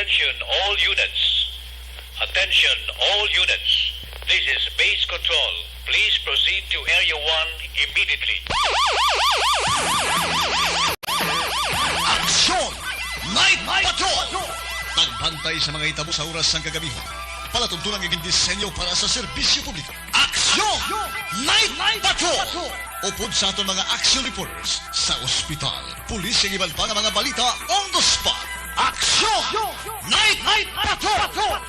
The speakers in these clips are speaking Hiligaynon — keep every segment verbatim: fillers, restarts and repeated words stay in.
Attention all units. Attention all units. This is base control. Please proceed to Area one immediately. Aksyon! Night Patrol! Pagbantay sa mga hitabo sa oras sang kagabihan. Palatuntunan nga gindisenyo para sa serbisyo publiko. Aksyon! Night Patrol! Upod sa aton mga action reporters sa ospital, pulis, kag iban pa nga mga balita on the spot. Aksyon! Night Patrol!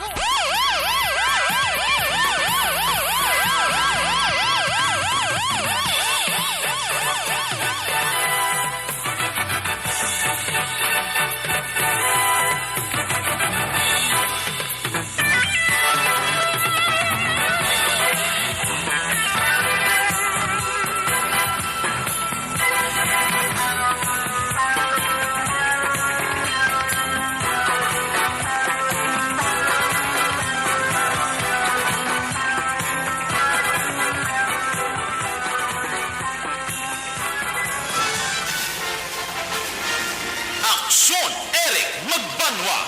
Aksyon, Eric Magbanwa.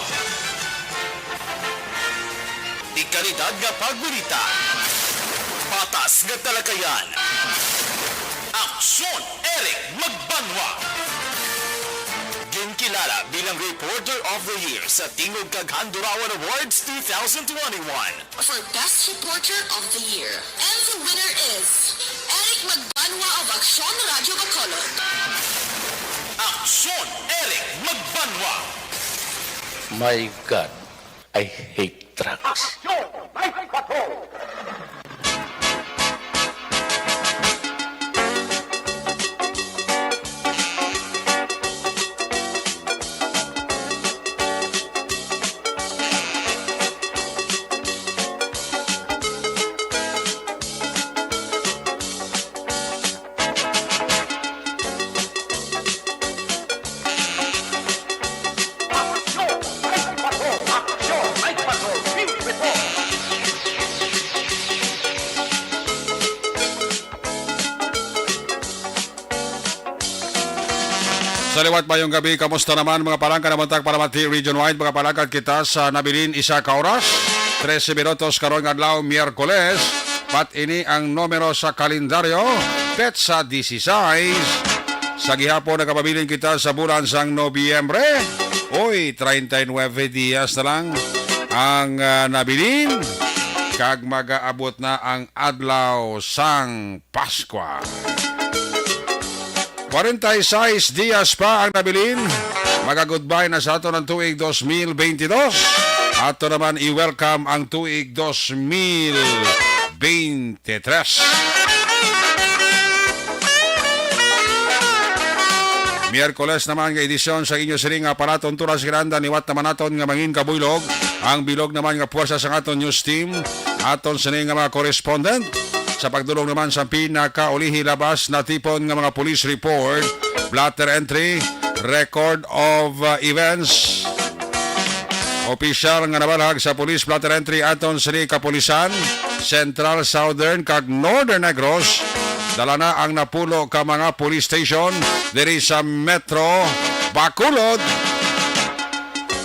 Di kalidad nga pagbalita. Patas nga talakayan. Aksyon, Eric Magbanwa. Ginkilala bilang Reporter of the Year sa Tingog kag Handurawan Awards two thousand twenty-one. For Best Reporter of the Year. And the winner is Eric Magbanwa of Aksyon Radyo Bacolod. Aksyon, Eric Magbanwa. My God, I hate drugs. Aksyon! May patrol! Sa liwat, mayong gabi. Kamusta naman, mga palangga, naman tag Palamati Region Wide? Mga palangga, kita sa nabilin, isa ka oras, trese minutos karon nga adlaw, Miyerkules. Pat ini ang numero sa kalendaryo, petsa dieciséis. Sa gihapon, nagapabilin kita sa bulan sang Nobyembre. Uy, treinta y nueve dias na lang ang, ah, nabilin, kag magaabot na ang adlaw sang Paskwa. Kwarenta y seis dias pa ang nabilin. Maga-goodbye na sa aton ang tuig dos mil beintidos. Ato naman i-welcome ang tuig dos mil beintitres. Miyerkules naman nga edisyon sa inyo sini nga palatuntunan sa kinahanglan, liwat naman naton nga mangin kabuylog ang bilog naman nga puwersa sa aton news team, aton sini nga mga correspondent. Sa pagdulong naman sa pinakaulihi labas natipon nga mga police report, blotter entry, record of, uh, events, opisyal nga nabalhag sa police blotter entry aton sini kapulisan, Central, Southern, kag Northern Negros, dala na ang napulo ka mga police station diri sa Metro Bacolod.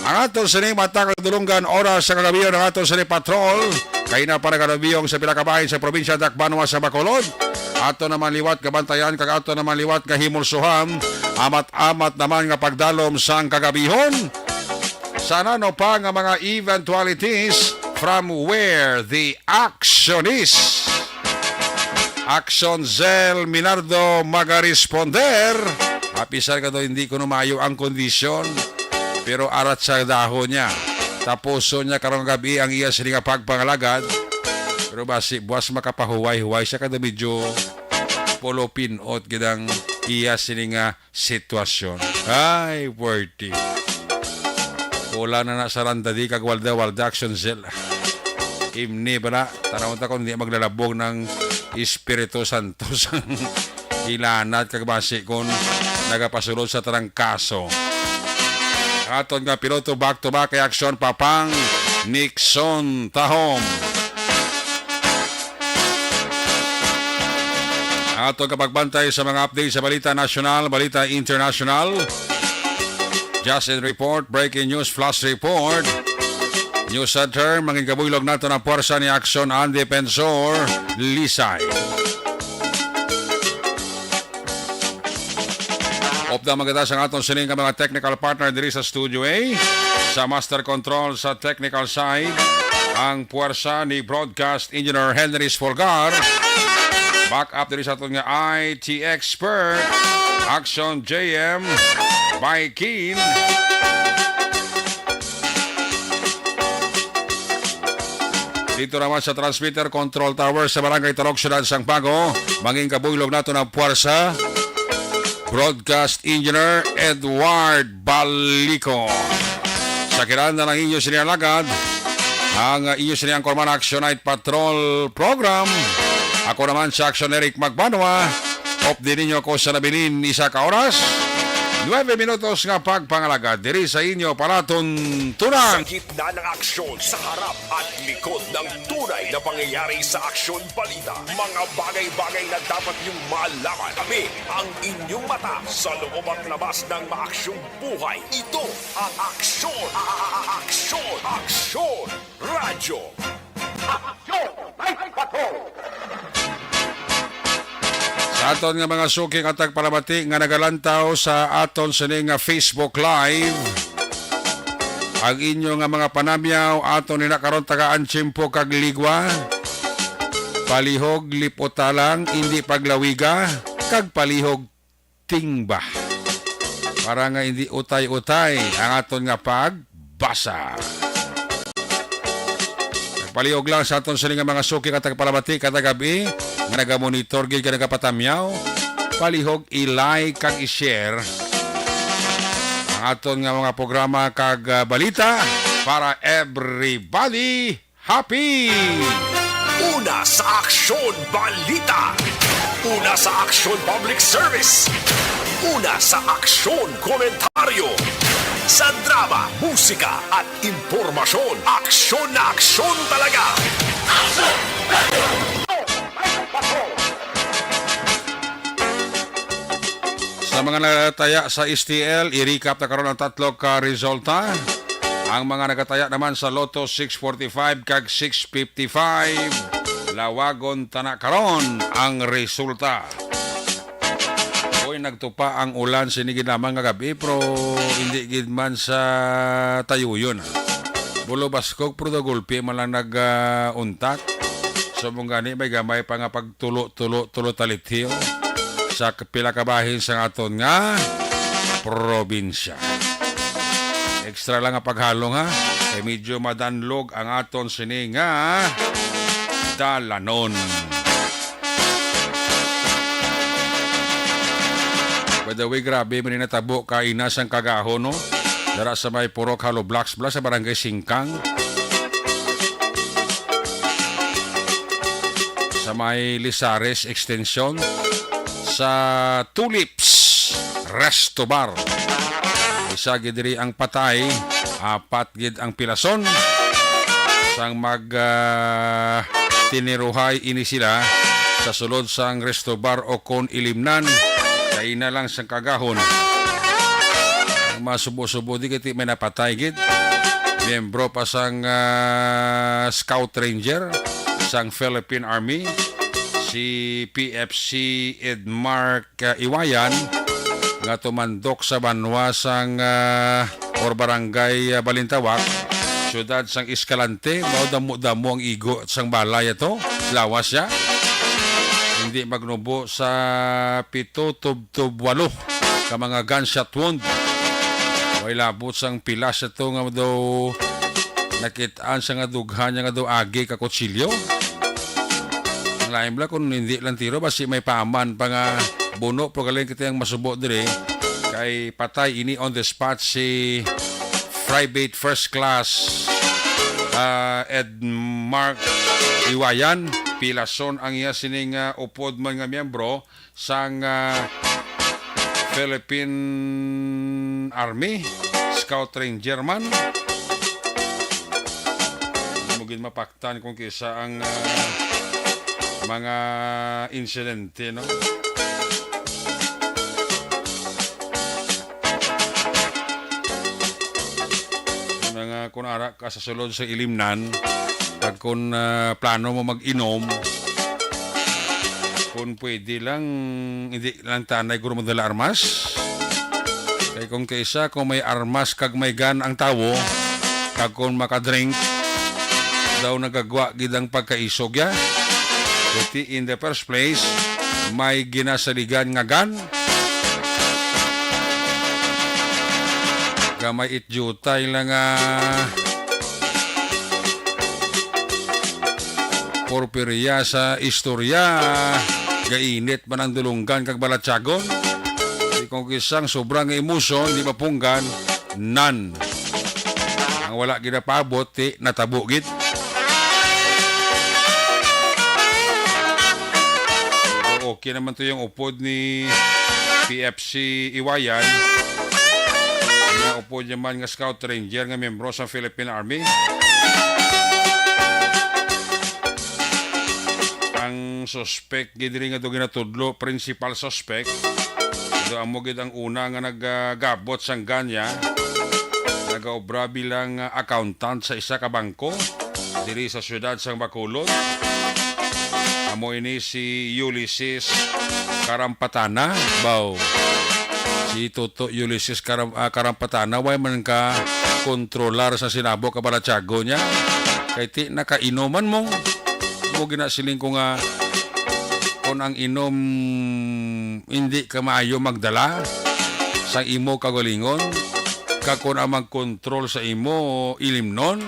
Ang aton sini matag dulunggan oras sa kagabi, ang aton sini patrol kay na pa nagalubiyong sa pila ka bahin sa probinsya Dakbanwa sa Bacolod. Ato naman liwat nga bantayan kag ato naman liwat nga himulsuhan. Amat-amat naman nga pagdalom sang kagabihon. Sa nano pa nga mga eventualities from where the action is. Action Zel Minardo magaresponder. Apisar ka daw hindi ko maayo ang kondisyon. Pero arat sa dahon niya. Tapuson niya karong gabi ang iya sini nga pagpangalagad. Pero basi buwas makapahuway-huway siya kada medyo pulupinot gid ang iya sini nga sitwasyon. Ay, worthy. Wala na na sa randa di kag walda, walda, Action Cell. Imni bala, tanaw ta kung di maglalabog ng Espiritu Santo sang hilanat kag basi kung nagapasulod sa tanang kaso. Aton nga piloto back to back kay Action Papang Nixon Tahom. Ato ka pagbantay sa mga update sa balita nasyonal, balita internasyonal. Just in report, breaking news, flash report. News Center, mangin kabuylog nato na puwersa ni Action and Defensor Lisay. Upda magkita sa aton sining nga mga technical partner diri sa Studio A. Sa master control sa technical side, ang puwersa ni Broadcast Engineer Henry Sfolgar. Back up diri sa aton nga I T expert, Action J M by Keen. Dito naman sa transmitter control tower sa Barangay Tarog, Siyudad sang Bago, mangin kabuylog nato na puwersa, Broadcast Engineer Edward Balico. Sa kinahanglan ang inyo sini alagad, ang inyo sini ang Corman Action Night Patrol Program. Ako naman sa Action Eric Magbanwa. Updi ninyo ako sa nabilin isa ka oras. Nuebe minutos nga pagpangalagad diri sa inyo palatuntunan. Sa gitna ng aksyon, sa harap at likod ng tunay na pangyayari sa Aksyon Balita, mga bagay-bagay na dapat niyong malaman. Kami ang inyong mata sa loob at labas ng maaksyong buhay. Ito ang Aksyon, Aksyon, Aksyon Radyo. Aksyon Night Patrol. Sa aton nga mga suki nga tagpalamati nga nagalantaw sa aton sini nga Facebook Live, ang inyo nga mga panamyaw aton nina karon tagaan tiyempo kag ligwa. Palihog, lipota lang, indi paglawiga, kag palihog tingba. Para nga hindi utay-utay ang aton nga pagbasa. Palihog lang sa aton sini nga mga suki nga tagpalamati kada gabi nga nagamonitor gid ka nagapatamyaw. Palihog i-like kag i-share ang aton nga mga programa kag, ah, balita para everybody happy. Una sa aksyon, balita. Una sa aksyon, public service. Una sa aksyon, komentaryo. Sa drama, musika, at impormasyon, aksyon na aksyon talaga. Sa mga nagataya sa S T L, i-recap na karon ang tatlo ka resulta. Ang mga nagataya naman sa Lotto six forty-five kag six fifty-five, lawagon ta na karon ang resulta. Uy, nagtupa ang ulan sini gid naman nga gabi, pero hindi gid man sa tayuyon, ah. Bulo baskog, pero daw gulpi man lang nag, ah, untat. So, mong gani, may gamay pa nga pagtulo-tulo, tulo talithi, oh, sa k-, pila ka bahin sa aton nga probinsya. Extra lang nga paghalong, ha, kay medyo madanlog ang aton sini nga dalanon. By the way, grabe man ni natabo kaina sang kagahon, no? Dara sa may Purok Hollow Blocks, bala sa Barangay Singkang. Sa may Lizares Extension, sa Tulips Resto Bar. Isa gid diri ang patay, apat gid ang pilason. Sang mag, ah, tiniruhay ini sila sa sulod sang Resto Bar o kon Ilimnan, kaina lang sang kagahon. Ang masubo-subo di kiti may napatay gid. Miyembro pa sang, ah, Scout Ranger sang Philippine Army, si P F C Edmark, ah, Iwayan, nga tumandok sa banwa sang, ah, or barangay, ah, Balintawak, siyudad sang Escalante, mao damo-damo ang igo sang balay ato. Lawas siya. Hindi magnubo sa pito tubtob walo ka mga gunshot wound. Way labot sang pilas ato nga daw nakit-an sa nga dughan niya nga daw agi ka kutsilyo. Ang lain bala kung hindi lang tiro, basi may paman pa nga buno, pero galing kita ang masubo diri. Kay patay ini on the spot si Private First Class, ah, Edmark Iwayan. Pilason ang iya sining, ah, upod man nga miyembro sang, ah, Philippine Army, Scout Ranger man. Di mo gid mapaktan kung kisa ang, ah, mga insidente, no? Kung ara ka sa sulod sa ilimnan, kag kung, ah, plano mo mag-inom, kung pwede lang, hindi lang tanay guro magdala armas. Kay kung kaisa, kung may armas kag may gun ang tawo, kag kung makadrink, daw nagagwa gid ang pagkaisog ya. Kuti in the first place, may ginasaligan nga gun. Gamay it jutay lang nga porperya sa istorya. Gainit man ang dulunggan kag balatyagon. Di kung kisang sobra nga emosyon, di mapunggan, nan. Ang wala ginapaabot, ti natabo gid. So, okay naman to yung upod ni P F C Iwayan. Nga upod niya man nga Scout Ranger nga miyembro sa Philippine Army. Ang suspect gid diri nga do ginatudlo, principal suspect, do amo gid ang una nga nagagabot sang ganya. Nagaobra bilang, ah, accountant sa isa ka bangko diri sa siyudad sang Bacolod. Amo ini si Ulysses Karampatana, baw. Si Toto Ulysses Karam-, ah, Karampatana, way man ka kontrolar sa sinabo ka balatyago niya. Kay ti nakainuman mo. Mo ginasiling ko nga, kung ang inom hindi ka maayo magdala sa imo kaugalingon, ka kung ang magkontrol sa imo ilimnon,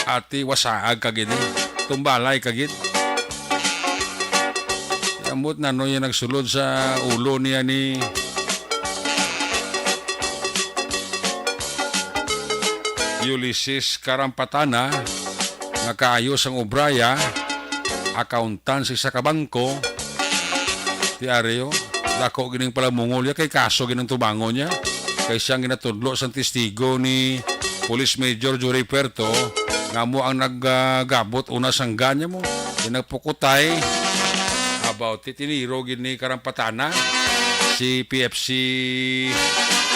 ati wasaag ka gid, eh. Tumbalay ka gid. Ambot na ano yung nagsulod sa ulo niya ni Ulysses Karampatana, nga kaayo sang obraya, accountant sa isa ka bangko. Ti ari, oh, dako gining palamungol ya kay kaso ginang tubangon niya. Kay siyang ginatudlo sang testigo ni Police Major Jory Puerto nga amo ang nagagabot una sang ganya mo. Kay nagpukutay about it, tiniro gid ni Karampatana si P F C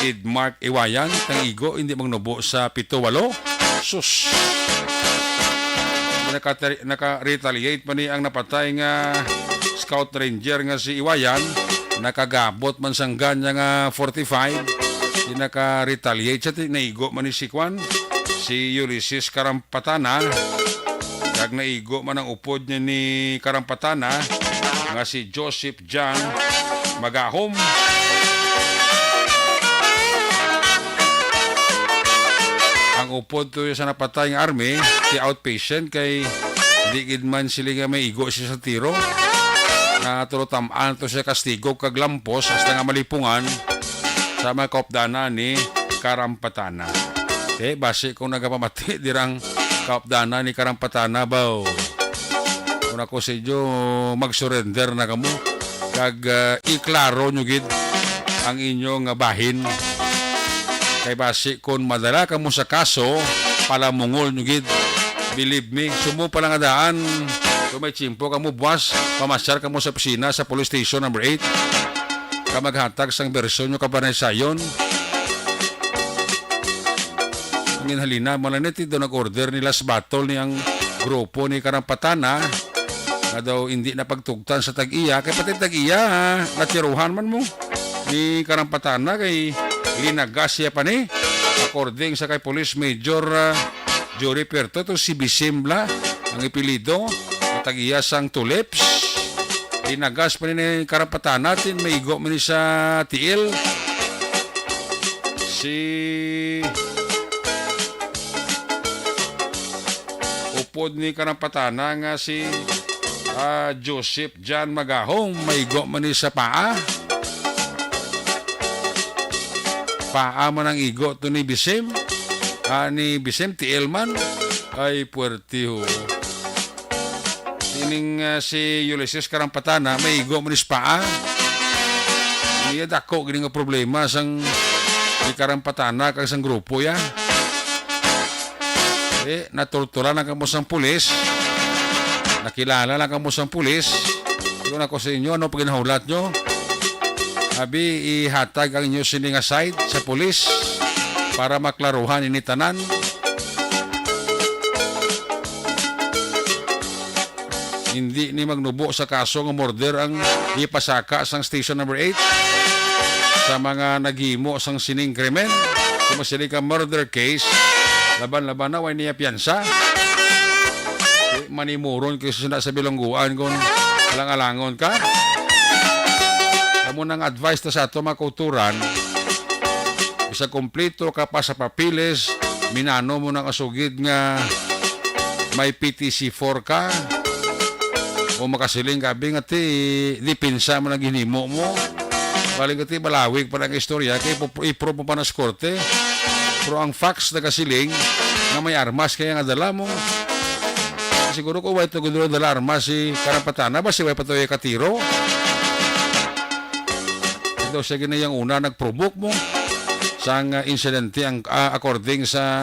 Edmark Iwayan, tang igo, hindi magnubo sa pito walo. Sus! Nakatari-, naka-retaliate pa ni ang napatay nga Scout Ranger nga si Iwayan. Nakagabot man sang ganya nga forty-five. Di naka-retaliate siya, ti-, naigo man ni si Kwan, si Ulysses Karampatana. Kag naigo man ang upod niya ni Karampatana nga si Joseph John Magahom. Ang upod to sa napatay nga army, ti outpatient kay di gid man sila nga may igo siya sa tiro. Natuloy tam-an to siya kastigo kag lampos hasta nga malipungan sa mga kaupdanan ni Karampatana. Te, basi kung nagapamati dirang kaupdanan ni Karampatana, baw. Kung ako sa inyo, mag-surrender na kamo. Kag, ah, iklaro nyo gid ang inyo nga bahin. Kay basi kung madala kamo sa kaso, palamungol nyo gid. Believe me, sumo pa lang nga daan, kung may tiyempo kamo buwas, pamasyar kamo sa opisina sa Police Station Number Eight. Ka maghatag sang bersyon nyo kabanaysayon. Ang ginhalina, malanit do nag-order ni last battle ni ang grupo ni Karampatana, nga daw hindi na pagtugtan sa tag-iya. Kay pati tag-iya, ha, natiruhan man mo ni Karampatana kay linagas siya pa ni. According sa kay Police Major, ah, Jory Puerto, to si Bisim bala ang ipilido, ang tag-iya sang Tulips. Linagas pa ni Karampatana, tin maigo man ni sa tiil. Si upod ni Karampatana nga si, ah, Joseph John Magahom, maigo man ni sa paa. Paa man ang igo to ni Bisim. Ah, ni Bisim, tiil man. Ay, puwerte, ho. Ining, ah, si Ulysses Karampatana, may igo man is paa. Iya dako gini nga problema sang ni Karampatana kag sang grupo ya. Eh, natortura lang kamo sang pulis. Nakilala lang kamo sang pulis. Yun ako sa inyo, ano paginahulat nyo? Abi, ihatag ang inyo sini nga side sa pulis para maklaruhan ini tanan. Hindi ni magnubo sa kaso nga murder ang ipasaka sang Station Number Eight sa mga naghimo sang sining krimen. Kung masiling ka murder case, laban-laban na, way niya piyansa. Di manimuron kayo sa, sa bilangguan kung alang-alangon ka. Amo nang advice ta sa ato mga kauturan, bisag kompleto ka pa sa papeles, minano mo nang asugid nga may P T C four ka, o makasiling ka, abi nga ti, depensa man ang ginhimo mo. Baling ka ti, balawig pa ang istorya, kay ipo-, i-prove mo pa na sa korte. Pero ang facts nagasiling nga may armas kaya nga dala mo. Siguro kung way to gudro dala armas si Karapatana, ba si way pa to katiro? Ito siya ginayang una, nag-provoke mo sang, ah, insidente ang, ah, according sa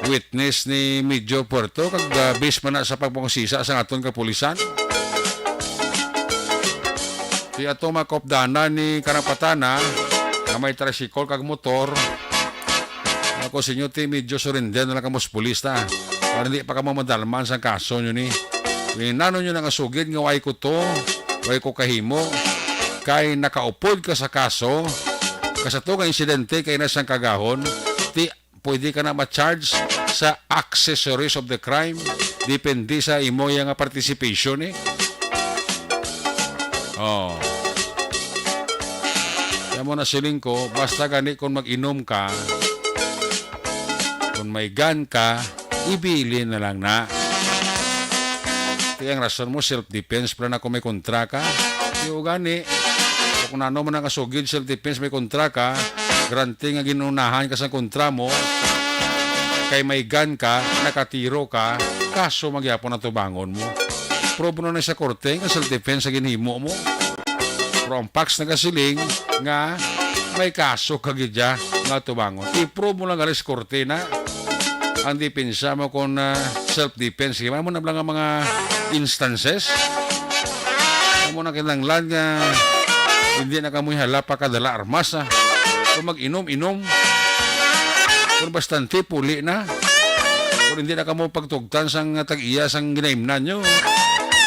witness ni Major Puerto, kag, ah, base man na sa pagpangusisa sang aton kapulisan. Ti ato makopdana ni Karapatana nga may tricycle kag motor. Ako sa inyo, ti, medyo surrender na lang kamo sa pulis, ta. Para hindi pa kamo madalman sa kaso nyo ni. Minano nyo na nga sugid nga way ko to, way ko kahimo. Kay nakaupod ka sa kaso, ka sa to nga insidente kay na sang kagahon, ti pwede ka na ma-charge sa accessories of the crime, depende sa imo ya nga participation, eh. Oh. Kaya mo na siling ko, basta gani kung mag-inom ka, kung may gun ka, ibilin na lang na. Kaya ang rason mo, self-defense pala na kung may kontra ka. Di o gani, o kung ano man ang kasugid, self-defense, may kontra ka, granting nga ginunahan ka sa kontra mo, kay may gun ka, nakatiro ka, kaso magyapon ang tubangon mo. Prove mo na sa korte nga self-defense sa ginhimo mo. Pero ang facts nagasiling nga may kaso ka gid ya nga tubangon. I-prove mo lang gali sa korte na ang depensa mo kung, ah, self-defense. Kaya mo na lang ang mga instances. Amo na kinahanglan nga hindi na kamoy hala pa kadala armas, ah. Kung mag-inom, inom. Kung bastante, puli na. Kung hindi na kamo pagtugtan sang tag-iya sang ginaimnan nyo,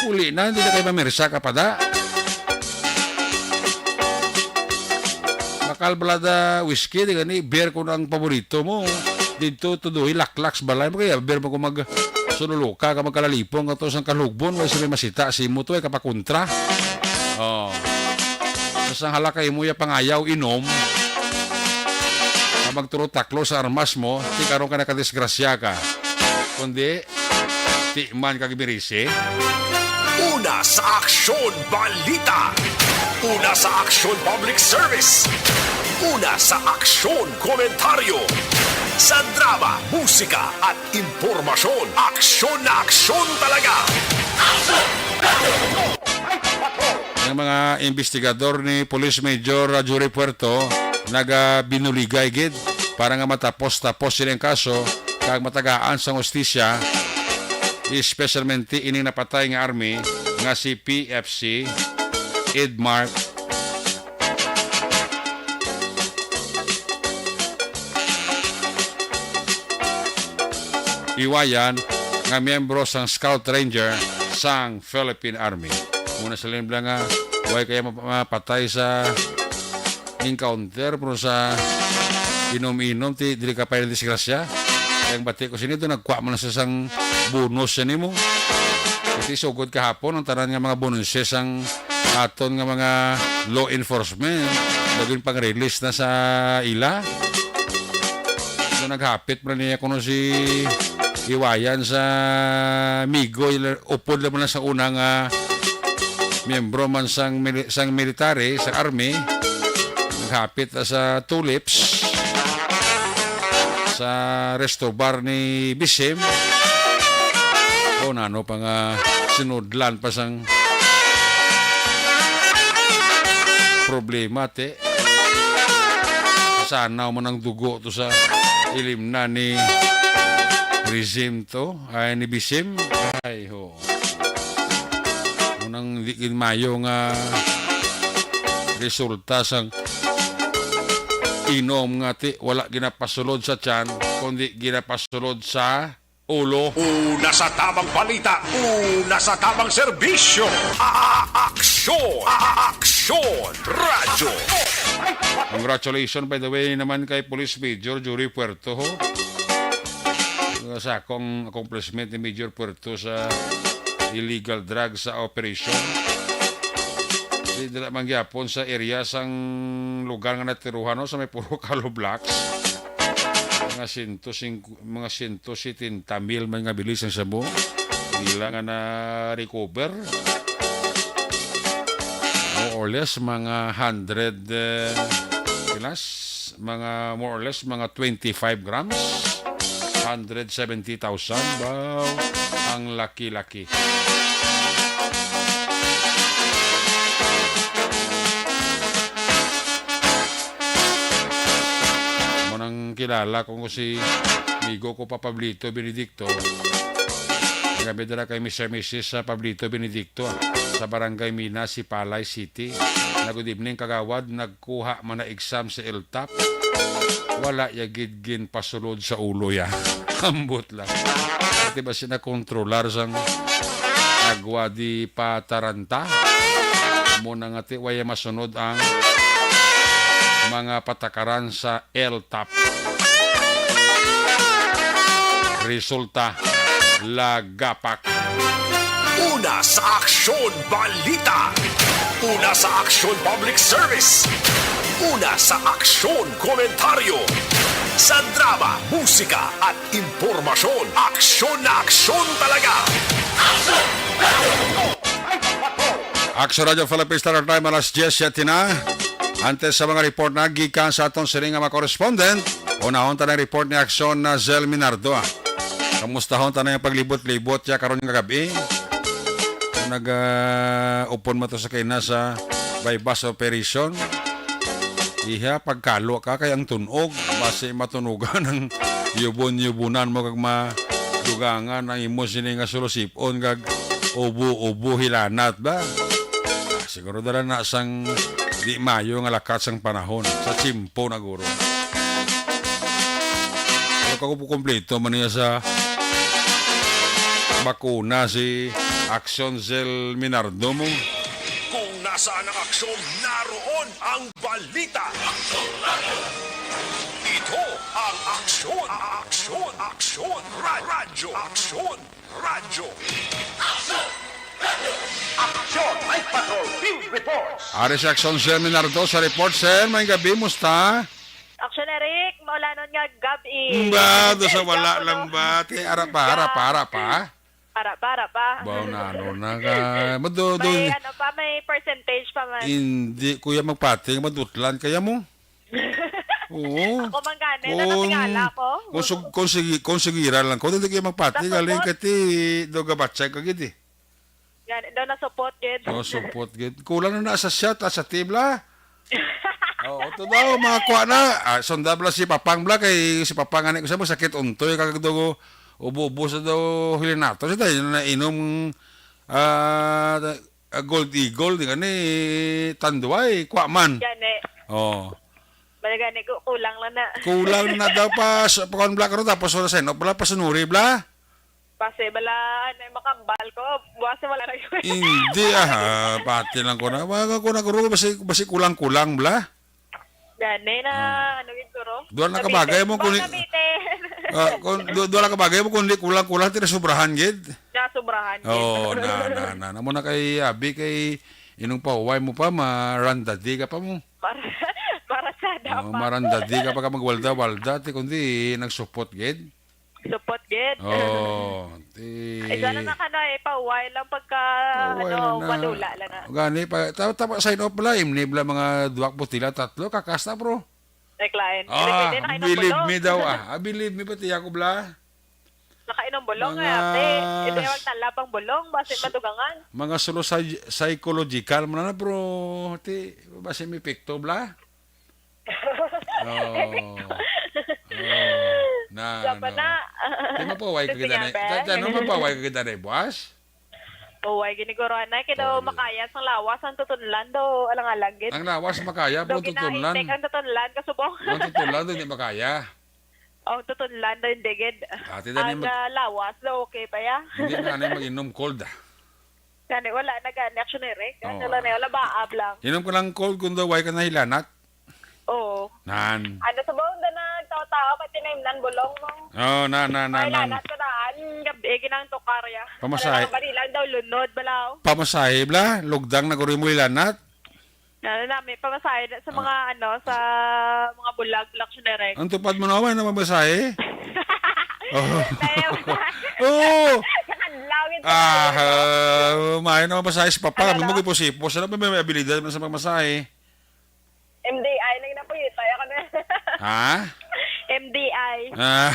puli na, hindi na kayo mamirsa kapada. Bakal balada whiskey, di gani, beer ko ang paborito mo. Dito, tuduhi, laklak sa balay mo, kaya beer mo ko mag sululuka ka magkalalipong ka to sang kalugbon, way sila masita si mo to, ay kapakontra. Oh. Basta hala kay mo ya pangayaw inom, ka magturo taklo sa armas mo, ti karon ka nakadisgrasya ka. Kundi, ti man kag birisi. Una sa aksyon, balita. Una sa aksyon, public service. Una sa aksyon, komentaryo. Sa drama, musika, at impormasyon. Aksyon na aksyon talaga. Ang mga investigador ni Police Major, ah, Jury Puerto nagabinuligay gid para nga matapos-tapos sila ang kaso kag matagaan sang hustisya, especialmente ining napatay nga army nga si P F C Edmark Iwayan, nga miyembro sang Scout Ranger sang Philippine Army. Muna sa limbla nga, way kaya map-, mapatay sa encounter, pero sa inom-inom, ti, dili ka pa yung disgrasya. Kaya ang bati ko sinito, nagkuha mo na sa sang bonus sa nimo. Kasi sugod kahapon, ang tanan nga mga bonuses ang aton nga mga law enforcement, naging pang-release na sa ila. So, naghapit man niya kuno si Iwayan sa Migo, upod lang man sa unang, ah, miyembro man sang mili-, sang military, sa army. Naghapit na sa Tulips, sa resto bar ni Bisim. O, nano pa nga sinudlan pa sang problema, te. Sanaw man ang dugo to sa ilim na ni Rizim to, ay, ni Bisim. Ay, ho. Unang di gid mayo nga resulta sang inom nga ti-, wala ginapasulod sa tiyan, kundi ginapasulod sa Ulo. Una sa tamang balita, una sa tamang serbisyo. A-, aksyon, a-, aksyon, radyo. Congratulations, by the way, naman kay Police Major Jory Puerto, ho. Sa akong accomplishment ni Major Puerto sa illegal drugs sa operation. Di dala man gyapon sa area sang lugar nga natiruhan, no, sa may puro hollow blocks. Mga sento singku-, mga sento setenta mil man nga bilis ang sabo. Ila nga na-recover. More or less, mga hundred, eh, pilas, mga more or less, mga twenty-five grams. Hundred seventy thousand. Wow, ang laki-laki. Mo nang kilala ko si amigo ko pa, Pablito Benedicto. Kami dala kay Mister Missus sa Pablito Benedicto, ah, sa Barangay Mina, Sipalay City. Na, "Good evening, kagawad. Nagkuha man na exam sa LTAP. Wala ya gid ginpasulod sa ulo ya." Ambot lang. Pati ba sila kontrolar sang agwa di pataranta? Mo na nga ti, waya masunod ang mga patakaran sa LTAP. Resulta, lagapak. Una sa Aksyon Balita. Una sa Aksyon Public Service. Una sa Aksyon Komentaryo. Sa drama, musika, at impormasyon, aksyon na aksyon talaga. Aksyon Radyo Philippines, Standard Time, alas diyes siyete na. Antes sa mga report na gikan sa aton sining nga mga correspondent, unahon ta na ang report ni Aksyon na Zel Minardo, ah. Kamustahon ta na yung paglibot-libot siya karon nga gabi. Nag, ah, upon mo to sa kina sa buy-bust operation. Iha, pagkalo ka kay ang tunog, basi matunugan ang yubon-yubunan mo kag madugangan ang imo sini nga sulusipon kag ubo-ubo hilanat ba? Ah, siguro dala na sang di mayo nga lakat sang panahon, sa tiyempo na guro. Pero kung kompleto man niya sa bakuna si Aksyon Zel Minardo mo. Kung nasaan ang aksyon, naroon ang balita. Ito ang Aksyon, Aksyon, Aksyon, Ra-, Radyo, Aksyon, Radyo. Aksyon, Night Patrol Field Reports. Ari si Aksyon Zel Minardo sa report. Sir, may gabi, musta? Aksyon, Eric, maulanon nga gabi. Ba, do sa wala lang ba? Ti, ara pa, ara pa, ara pa. Ara pa, ara pa. Ba, na, ano na ka? Mado, do, May ano pa, may percentage pa man. Hindi, kuya, magpati, madutlan kaya mo. Oo. Ako man gani, Kung, natingala ko. kung sug-, kung sige, kung sigira lang ko, hindi kaya magpati, Sa galing supot. ka ti, do gabatsay ka gid eh. Gani, daw nasupot gid. Oh, supot gid. Kulang na na sa shot, ah, sa tibla. Oo, to daw, mga kuha na. Ah, sunda bala si Papang bala, kay si Papang ani ko siya, masakit untoy, kag daw ubo-ubo sa daw hilinato. Siya tayo na inom, ah, ah, Gold Eagle, di gani, tanduay, kuha man. Gani. Oh. Bala gani, ku-, kulang lang na. Kulang na daw pa, sa, pa, kuwan bala karon, tapos wala sa inop, bala, pasunuri, bala. Basi bala, ano, makambal ko. Buwas wala na yun. Hindi, ah, pati lang ko na. Wala ko na, guro, basi, basi kulang-kulang, bala. Gani na, Ah. ano yun, guro? Duha na Cavite. kabagay mo Ba, kung Cavite. Ah, kung, du-, duha na kabagay mo kung di kulang-kulang, tira sobrahan, gid. Na sobrahan, gid. Oo, na, na, na. Na mo na kay Abi, kay inong pahuway mo pa, marandadi ka pa mo. Para, para sa Oo, dapa. marandadi ka pa ka magwalda-walda, ti, kundi nagsupot, gid. Supot gid. Oh, ti- Ay, sana na ka na eh, pauway lang pagka, Pauway ano, lang na. Madula lang na. Gani pa, ta-, ta-, sign off bala, imni bala mga duwak butila, tatlo, kakas na, bro. Ay, client. Ah, Pwede na kayo ng believe bulong. me daw, ah. Ah, believe me, pati ako, bala. Nakainom bulong, Mga eh, ate. Hindi, s-, magtalab ang bulong, basi s-, madugangan. Mga solo psy-, psychological mo na, na, bro. Ti, basi may epekto, bala. Oh. Oh. Na, Siya pa ano? na. Di mapaway ka Gusto kita niya, na. be? Ta-, ano, mapaway ka kita na, boss? Uway, giniguro, anay, kaya daw Sorry. makaya sang lawas ang tutunlan daw, alang-alang, gid. Ang lawas makaya, Daw pero ang tutunlan. ginahitik ang tutunlan, kasubong. Ang tutunlan, hindi makaya. Oh, tutunlan daw yung digid. Ate, dali Ang mag- ah, lawas daw, okay pa ya. Hindi na, ano, mag-inom cold, ah. Gani, wala na gani. Action, Eric. Oo. Ano lang na, wala ba, ablang. Inom ko lang cold kung daw, why ka nahilanat? Oo. Nan. Ano sa buong na nagtawa-tawa, pati na imnan bulong mo. Oh, na, na, na, Ay, na. Lanat ko na, ang gabi, eh, ginang tukar ya. Pamasahe. Ano lang, barilan daw, lunod, balaw. Pamasahe, bla? Lugdang na guri mo ilanat? Ano na, may pamasahe na sa mga, Ah. ano, sa mga bulag, Lakshon Eric. Ang tupad mo na, wala na pamasahe? Oh. Tayo. Oo. Nakadlaw ito. Ah, ah, maayo na pamasahe si Papa. Ano Kami mo na? Gipos-ipos. Ano ba may abilidad man sa pamasahe? M D I lang na po yun. Tayo ka na. Ha? M D I. Ah.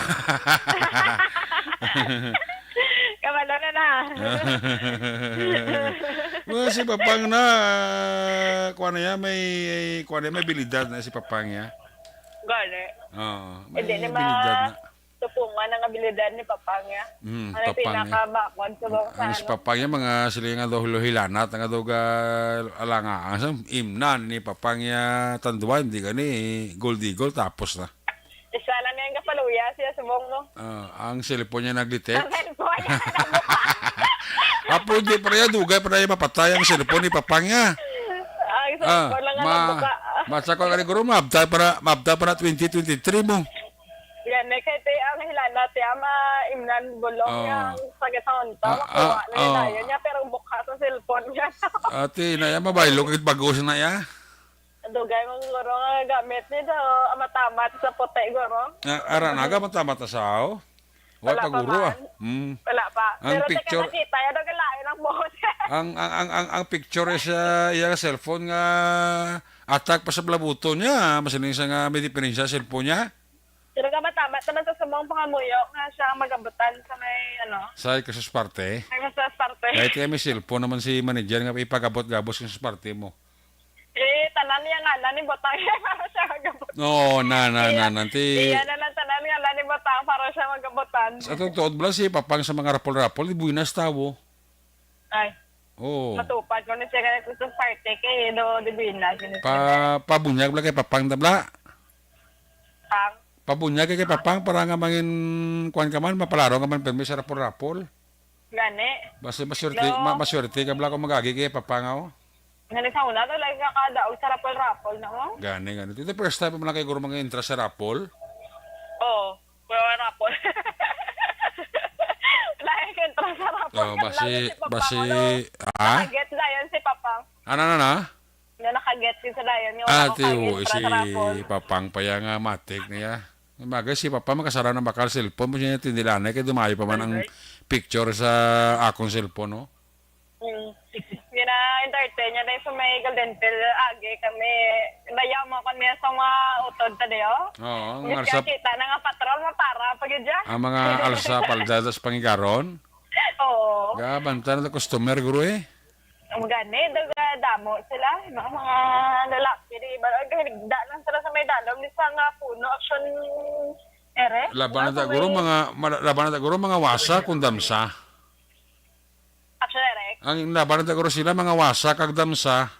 Kabalo na na. Well, si Papang na, kuha na yan, may, kuha na yan, may abilidad na si Papang ya. Gani. Oo, may Hindi na abilidad ma- na. Tupungan ang abilidad ni Papang ya. Mm, Ano yung Papang ya. Pinakabakod sa bangsa, Ang si ano? Papang ya, mga sila nga daw hilanat, nga daw ga-, alanga. Ang sa imnan ni Papang ya, tanduan, di gani, gol di gol, tapos na. Isa lang yung kapaluya siya sa bong mo. Ah, ang cellphone niya nag-detect. Ang cellphone niya nagbuka. Apo, hindi pa rin, dugay pa rin mapatay ang cellphone ni Papang ya. Ang Ah, cellphone lang ma, ang nagbuka. Matsa ko kani guro, mabta para, mabta para twenty twenty-three mo. Yan, eh, kay te, ang hilala, te, ama, imnan, bulong Ah. niya, ang sagasahon to, Ah, makuha ah, na yun, ah. Ayun niya, pero ang buka sa cellphone niya. Ate, na yan, mabaylo, kahit bagos na ya. Dugay mo, guro, nga gamit ni do, ah, matamat sa puti, guro. Ah, ara na, ga matamat na sa aw? Wala Wala pa pa, guro, ah. man. Mm. Wala pa. Ang Pero teka, picture nakita, yan, ang lain ang buhok. Ang, ang, ang, ang, ang picture sa iya cellphone nga atak pa sa blabuto niya, masiling sa nga may diferensya sa cellphone niya. Pero nga matamat naman sa sumang pangamuyo nga siya ang magabutan sa may, ano, Sa kasus parte. Sa kasus parte. Kahit kaya may cellphone naman si manager nga ipagabot-gabos yung sus parte mo. Eh, tanan niya nga lang ni butang para siya magabutan. Oo, na, na, Iya. na, na, ti- Iya na lang tanan nga lang ni butang para siya magabutan. Sa totoo, bala si Papang sa mga rapol-rapol, di buwinas tawo. Ay. Oo. Matupad ko na siya kaya gusto party kay do di buwinas. Pa, pabunyag bala kay Papang tabla. Pang. Pabunyag kay Papang para nga mangin kuan ka man, mapalaro ka man permi sa rapol-rapol. Gani. Basta maswerte, No. ma-, maswerte ka bala kung magagi kay Papang, oh. Gani sa una to, like, nakadaog sa rapol-rapol na, oh. Gani, gani. Ito first time mo lang kay guro mga intra sa rapol? Oo. Puro rapol. Like, intra sa rapol. Oh, Wala basi, si Papang, basi, ano? ah? Nakaget dayon si Papang. Ano, ano, ano? Nga nakaget din sa dayon nga wala Ah, ko ti, kaya oo, intra si sa rapol. Papang pa ya nga matik niya. Maga si Papa makasara ng bakal cellphone mo siya tindilanay kay dumayo pa man ang Alright. picture sa akong cellphone, no? Mm. Gina-entertain niya na sa may Golden Pill agi kami. Bayaw mo kami sa mga utod ta diyo. Oo, ang Gusto alsa kita na nga patrol mo para pag yun dyan. Ang mga alsa palda sa pangigaron. Oo. Gabanta na customer, guro, eh. Ang gani, daga damo sila, no? Mga lalaki, di ba? Ang higda lang sila sa may dalom, di sa nga puno, action ere. Laban na Ano taguro, may mga, mala-, laban na taguro, mga wasa kung damsa. Action ere. Ang laban na taguro sila, mga wasa kag damsa.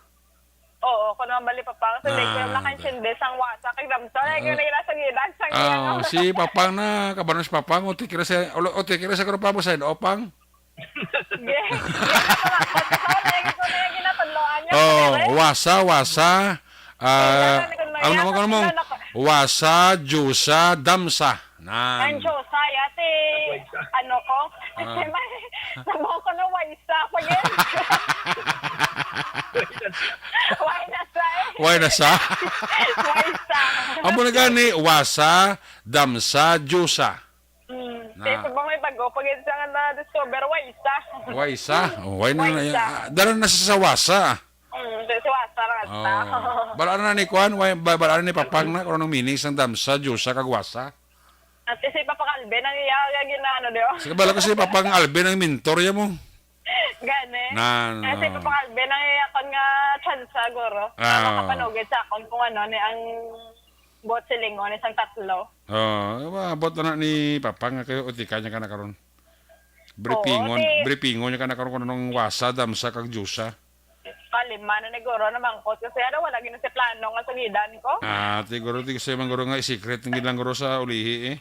Oo, kung naman bali pa pang, sa Ah, lake, yung da- nakaintindi sang wasa kag damsa, like, Ah. yung nahira sa gilas, sang Ah, gilas. Si Papang na, kabanos Papang, o tikira sa, o, o tikira sa grupo mo sa Opang. Yes. Yes. Ito na yung ginatudloan niya, Oh, pare. Wasa, wasa. Ah, Kailangan ko na ang yan. Ano mo, Kasi ano mo? Wasa, jusa, damsa. Nan. Ang jusa, yati, ano ko? Ah. Kasi may, sa buhok ko na waisa pa yun. Why na sa? Why na sa? Waisa. Amo na gani, wasa, damsa, jusa. Mm. Na. Kaya sa mga may bago, pag isa nga na-discover, wa isa. Wa isa? Oh, why na Wa na isa. Ah, dala na sa sawasa. Mm, sa sawasa lang ata. Oh. Balaan na ni Kwan, why, ba, balaan ni Papang na kung anong meaning sang damsa, jusa, kag wasa. At si Papa Calvin ang iya, iya ginaano, di ba? Sige, bala ko si Papang Alvin ang mentor, ya mo. Gani. Na, na. Kasi Papa Calvin ang iya kon nga tsansa, guro. Ah. Ang makapanugid sa akon kung ano ni ang buot silingon, isang tatlo. Oh, maabot na ni Papa nga kayo, utika niya ka na karon. Oo, Bripingon, di bripingon niya ka na karon kung anong wasa, damsa, kag jusa. Kalima na ni guro na mangkot kasi ano, wala gina si plano nga sugidan ko. Ah, ti guro, ti gusto man guro nga i-secret ng ilang guro sa ulihi, eh.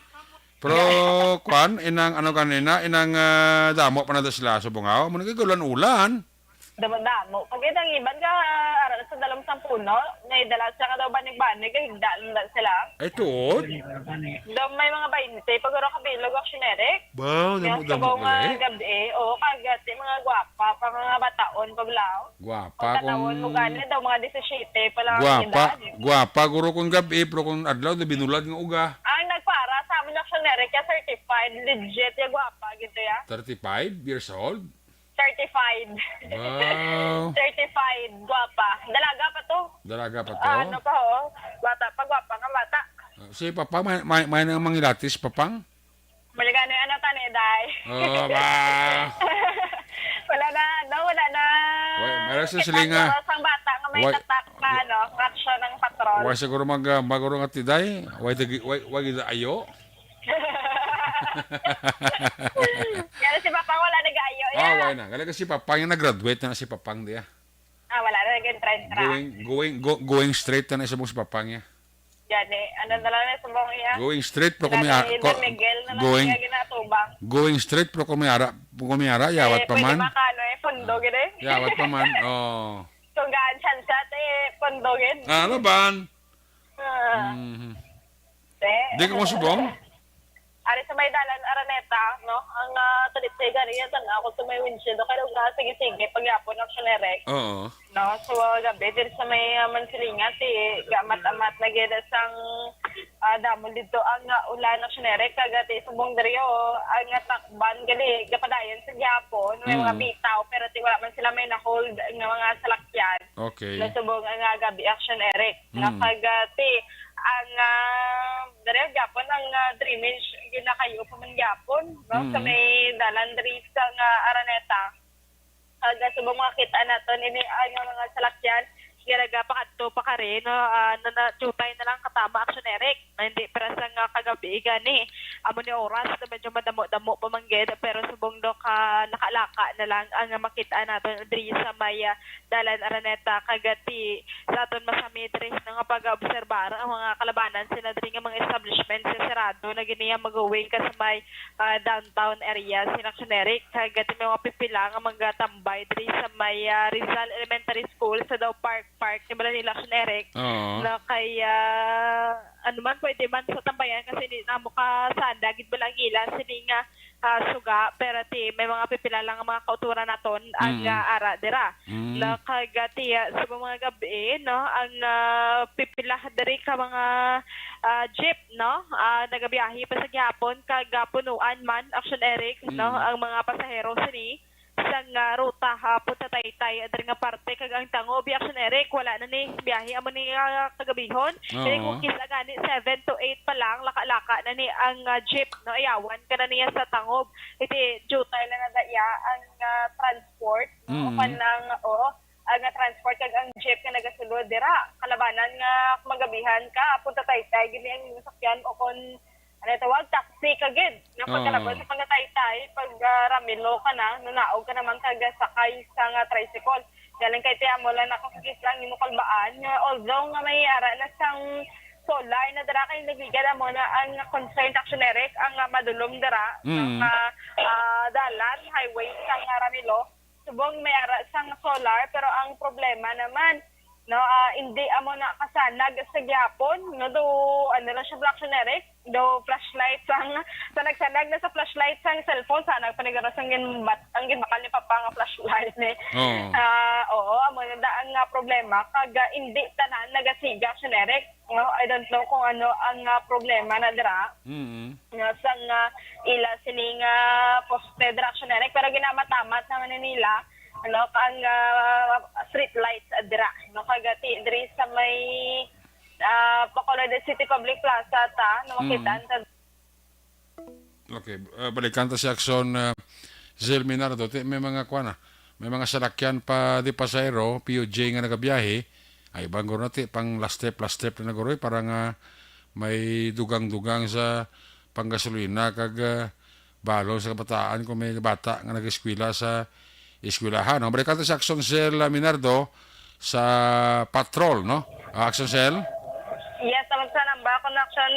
Pero, kwan, inang ano kanina, inang, ah, damo pa na da sila sa bungaw. Amo na kay ulan-ulan. Damo-damo. Pag itang iban ka, ara sa dalom sang puno, may dala siya ka daw banig-banig, kay higda lang da sila. Ay, tuod? Daw may mga bainte, pag uro ka bilog, action, Eric. Wow, Yung damo-damo sa mga pala eh. Gabi, oo, kagati, mga gwapa, pa mga bataon, pag lao. Gwapa Pagkataon kung mo gani, daw mga disisiyete pa lang ang gwapa, edad. Gwapa guro kung gabi, pero kung adlaw, di binulad nga uga. Ang nagpara sa amin, action, Eric, ya thirty-five, legit, ya gwapa, gito ya. Thirty-five years old? Certified. Wow. Certified, gwapa. Dalaga pa to. Dalaga pa to? Ah, ano pa, oo. Bata pa, gwapa nga bata. Ah, si Papang, may, may, may nang mangilatis, Papang? Maligano yung ano, tani, day. Oh, ba? Wala na, no, wala na. Wala, meron sa Kita silinga. Ko, sang bata nga may Wala, tatak na, ano, action ng patrol. Wala siguro mag, ah, maguro nga tiday. Wala, wala, wala, ayo. Pero si Papa wala nag-ayo, Ah, ya. Wala na. Kala si Papang yung nag-graduate na si Papang diya. Ah, wala na nag-entrance ra. Going, going, go, going straight na sa mong si Papang niya. Gani, ano na lang na subong iya. Going straight, pero kung may Gani, ara-, Don ko-, Miguel na lang going, iya ginatubang. Going straight, pero kung may ara-, kung may ara, yawat Eh, pa pwede man. Makano eh, pondo, gini. Yawat pa man, oh. Kung gaan chance, eh, pondo, gid. Ah, laban. Ah. Mhm. Te. Di ka mo subong? Ari sa may dalan Araneta, no? Ang, ah, tulit sa igari, yan, tan-aw ko sa may windshield. Okay, lugar, sige, sige, pagyapon, action, Eric. Oo. No? So, ah, gabi, diri sa may, ah, Mansilingan, ti gamat-amat na gid sang, ah, damo dito ang, ah, ulan, action, Eric. Kagati, subong diri, oh, ang, ah, takban, gali, gapadayon sa gyapon, may mga Mm. bitaw, pero ti wala man sila may na-hold nga mga salakyan. Okay. Nasubong ang, ah, gabi, action, Eric. Mm. Nakagati, ang, ah, diri gyapon ang, ah, drainage ginakayo pa man gyapon, no? Sa Mm. may dalan diri sa nga Araneta. Kag, ah, subong makita naton ini ang mga salakyan, ginaga pakadto pa kari, no? Ah, na, na, jutay na lang katama, action, Eric. Na hindi para sa nga kagabi gani. Amo ni oras na medyo madamo-damo pa man gid, pero subong do ka laka-laka na lang ang makita naton diri sa may, ah, Dalan Araneta, kag ti sa aton masami diri nga pag-obserbar, ang mga kalabanan sila diri nga mga establishment sa sarado na gini ang mag-uwing ka sa may, ah, downtown area, si Action Eric, kag ti may mga pipila nga mga tambay diri sa may, ah, Rizal Elementary School sa daw Park, Park ni Manila, Action Eric. Oo. Na kay, ah, ano man, pwede man sa tambayan kasi di na mo ka sanda gid ba lang ila sini nga ah, suga, pero ti may mga pipila lang nga mga kauturan naton ang, Mm. ah, ara dira. Mm. Na kag, ah, ti, ah, sa mga gabi, no, ang, ah, pipila diri ka mga, ah, jeep, no, ah, nagabiyahe pa sa gihapon kag, ah, punuan man, Action Eric, no, Mm. ang mga pasahero sini sang, ah, ruta, ha, punta Taytay, diri nga parte kag ang tangob, Action Eric, wala na ni biyahe amo ni, ah, kagabihon. Oo. Kini kung kisa gani seven to eight pa lang, laka-laka na ni ang, ah, jeep, no? Ayawan ka na niya sa tangob. Iti jutay lang na iya ang, ah, transport, no? Mm. Kanang, oo, ang, ah, transport kag ang jeep nga nagasulod dira. Kalabanan nga magabihan ka, punta Taytay, gini ang sakyan o kon, ano tawag, taxi ka gid. Nga Oo. pagkalabas sa pagkataytay, pag, ah, Ramilo ka na, nunaog ka naman kag sakay sa nga tricycle. Galing kay ti amo lang nakakakis lang imo kalbaan nga although nga may ara na sang solar na dira kay nagligad amo na ang concerned, Action Eric, ang, ah, madulom dira Mm. nga, ah, dalan, highway sa nga Ramilo. Subong may ara sang solar, pero ang problema naman, no, ah, hindi amo na kasanag sa gyapon, no, do, ano lang siya, Action Eric, do flashlight sang, sa nagsanag na sa flashlight sang cellphone, sa nagpanigaro sang ginbat-, ang ginbakal ni Papa nga flashlight ni. Oo. Ah, oo, amo na da ang, ah, problema, kag, ah, hindi tanan nagasiga, Action Eric, no, I don't know kung ano ang, ah, problema na dira. Mm. Nga sang, ah, ila sini nga poste dira, Action Eric, pero ginamatamat naman ni nila, ano, ang, ah, street lights, ah, dira, no, kagati diri sa may, ah, Bacolod City Public Plaza ta, no, Mm. makitaan ta. Okay, ah, balikan ta si Action, ah, Zil Minardo. Ti, may mga kuwan na, may mga salakyan pa di pasahero, P U J nga nagabiyahe, ay, bangor na ti, pang last trip, last trip na naguro, eh, para nga may dugang-dugang sa panggasolina kag, ah, balon sa kabataan kung may bata nga nag-eskwela sa eskwelahan, no? Balikan ta si Action Cell, ah, Minardo sa patrol, no? Ah, Action Cell? Yes, Sa namba, Connection,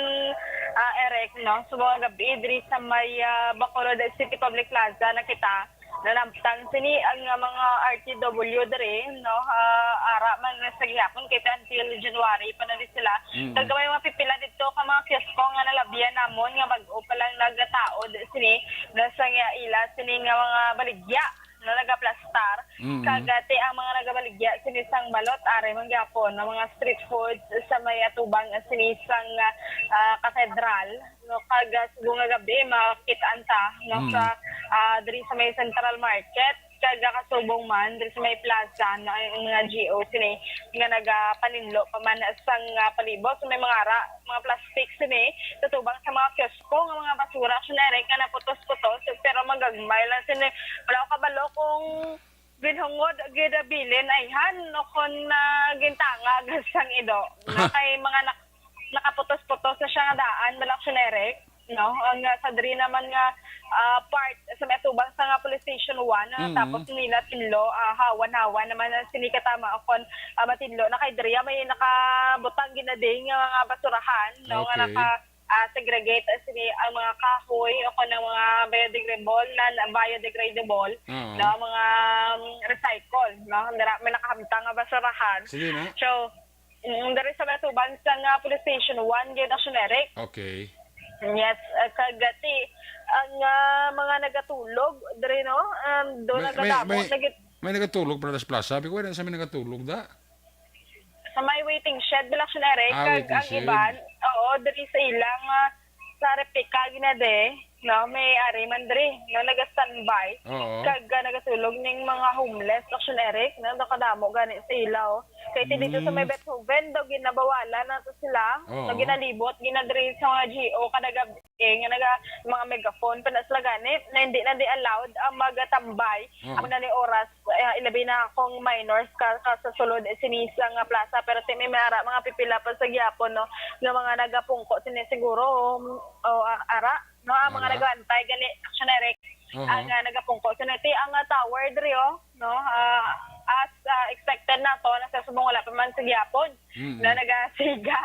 ah, Eric, no? So, mga gabi, diri sa may, ah, Bacolod City Public Plaza, nakita, nanamtang sini ang, ah, mga R T W diri, no? Ah, ara man sa gihapon, kay until January pa na di sila. Mm. Kag may mga pipila dito ka mga kiosko nga nalabyan namon nga bag-o pa lang nagataod sini, no? Sa nga ila sini nga mga baligya na nagaplastar. Mm. Kag, ah, ti ang mga nagabaligya sini sang balot, ari man gyapon ang mga street foods sa may atubang sini sang, ah, katedral, no, kag, ah, subong nga gabi makit-an ta, no, Mm. sa, ah, diri sa may Central Market, kag, ah, kasubong man diri sa may plaza, no, ang mga G O sini nga nagapaninlo pa man sang, ah, palibot. So, may mga ara, mga plastic sini, katubang sa mga kiosko nga mga basura, Action Eric, nga naputos-putos, pero magagmay lang sini. Wala ko kabalo kung ginhungod, gidabilin, ayhan, o kon, ah, gintangag sang ido. Na kay mga nak-, nakaputos-putos na siya nga daan, bala, Action Eric, no? Ang, ah, sa diri naman nga, ah, part sa may atubang sa nga Police Station one, ah, Mm. tapos nila tinlo, ah, hawan-hawan naman ang sini katama, o kon, ah, matinlo na kay diri, ah, may nakabutang ginading nga mga basurahan, no? Nga Okay. naka, ah, segregate, ah, sini ang mga kahoy o kon ang mga biodegradable, non-biodegradable, Oo. no? Mga, um, recycle, no? Dira, may nakahamtang nga basurahan. Sige na. So, mm, diri sa may atubang sa nga Police Station one, gid, Action Eric. Okay. Yes, ah, kag ti ang, ah, mga nagatulog diri, no? Um, do May, may, nagkadamo, may, nagit- may nagatulog para sa plaza. Abi ko, wala sa may nagatulog, da? Sa may waiting shed, bala, Action Eric, Ah, kag waiting ang shed. iban, oo, diri sa ilang, ah, sa replika, ginade, no? May ari man diri, no? Naga-standby. Oo. Kag, ah, nagatulog ning mga homeless, Action Eric, no? Nakadamo gani sa ila, oh. Kay ti dito sa may Mm. Beethoven, daw ginabawalan na to sila. Oo. Daw ginalibot, ginadiri sa mga G O, kada gabi, nga naga, mga megaphone, pa na sila gani, na hindi na di allowed ang magatambay. Oo. Ang na ni oras, eh, ilabi na kung minors ka, ka sa sulod, eh, sini sa nga plaza. Pero ti may ara, mga pipila pa sa gihapon, no, nga mga nagapungko, sini siguro, um, o, ah, ara, no, ang mga Ara. nagawantay, gani, Action Eric, Aha. ang, ah, nagapungko. So, nati ang, ah, tower diri, oh, no, ah, as, ah, expected na to, nasa subong wala pa man sa gihapon Mm. na nagasiga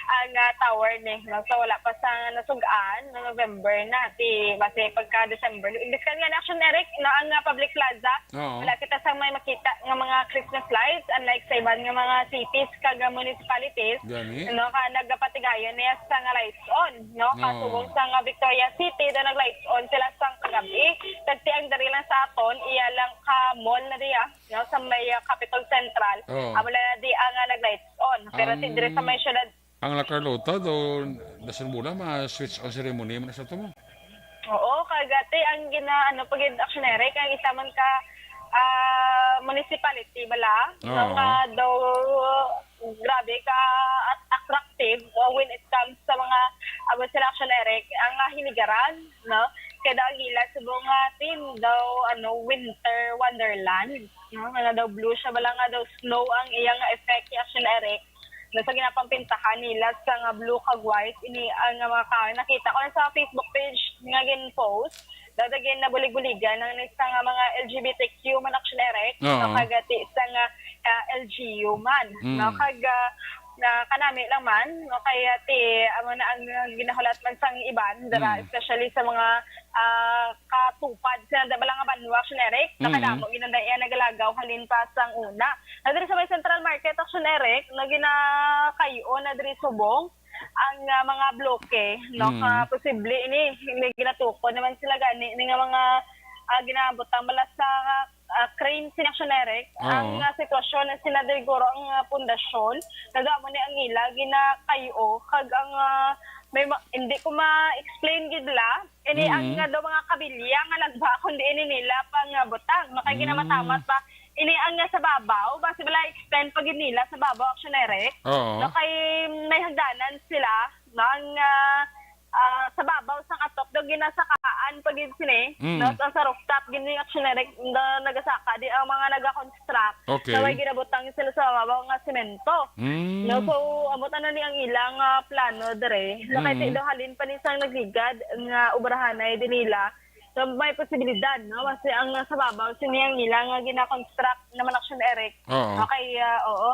ang, ah, tower ni, no? So, wala pa sa nasug-an, no, November na, ti, base pagka December. Imbis ka nga na, Action Eric, no, ang, ah, public plaza, Oo. wala kita sang may makita nga mga Christmas lights, unlike sa iban nga mga cities kag, ah, municipalities, Gani? no, ka nagapatigayon niya sa nga lights on, no? Oo. Kasubong sa nga Victoria City, daw nag-lights on sila sang kagabi. Kag ti ang diri lang sa aton, iya lang ka mall na diya, no, sa may, ah, Capitol Central. Oo. Amo lang na di ang, ah, nag-lights on. Pero ti Ang, diri sa may syudad, ang La Carlota, do, dason mula, ma-switch on ceremony man sa to mo. Oo, kag ti ang gina, ano, pag Action Eric, ang isa man ka, ah, municipality bala, Oo. nga daw grabe ka at-, attractive, uh, when it comes sa mga, ah, sila, Action Eric, ang, ah, hinigaran, no? Kaya daw ang ila subong nga theme daw, ano, winter wonderland, no? Nga daw blue siya, bala nga daw snow ang iyang effect, Action Eric. No, sa ginapampintahan nila sa nga blue kag white, ini ang mga kahoy. Nakita ko na sa Facebook page nga gin-post, daw gin nabulig-buligan ang isa nga mga L G B T Q man, Action Eric, Oo. no, kag ti sa nga, ah, L G U man, Mm. no, kag, ah, na kanami lang man, no, kaya ti, amo na ang, ah, ginahulat man sang iban, dira, Mm. especially sa mga, ah, katupad sa daba lang nga banwa, Action Eric, Mm. nakadamo ginanda iya nagalagaw halin pa sang una. Na diri sa may Central Market, Action Eric, na ginakayo na diri subong ang, ah, mga bloke, no? Mm. Ka posible ini, may ginatukod naman sila gani, ini nga mga, ah, ginabutang bala sa, ah, crane, sini, Action Eric. Oo. Ang, ah, sitwasyon na sila, siguro ang, ah, pundasyon, nagamo ni ang ila ginakayo, kag ang, ah, may ma-, hindi ko ma-explain gid la, ini ang, Mm. ah, daw mga kabilya nga lagba, kundi ini nila pang, ah, butang, no? Kay Mm. ginamatamat pa, ini ang, ah, sa babaw, basi bala extend pa gid nila sa babaw, Action Eric. Oo. No, kay may hagdanan sila, no, ang, ah, ah, sa babaw sang atop, daw ginasakaan pa gid sini, Mm. no, sa, sa rooftop, gini, Action Eric, na nagasaka, di ang mga naga-construct, Construct. Okay. Na may ginabutang sila sa mababaw nga semento. Mm. No, so, amo na ni ang ilang, ah, plano dire. Na kay Mm. daw halin pa ni sang nagligad nga obrahanay din nila. So, may posibilidad, no? Kasi ang sa babaw, sini ang ilang, ah, gina-construct naman, Action Eric. Oo. Okay, ah, oo.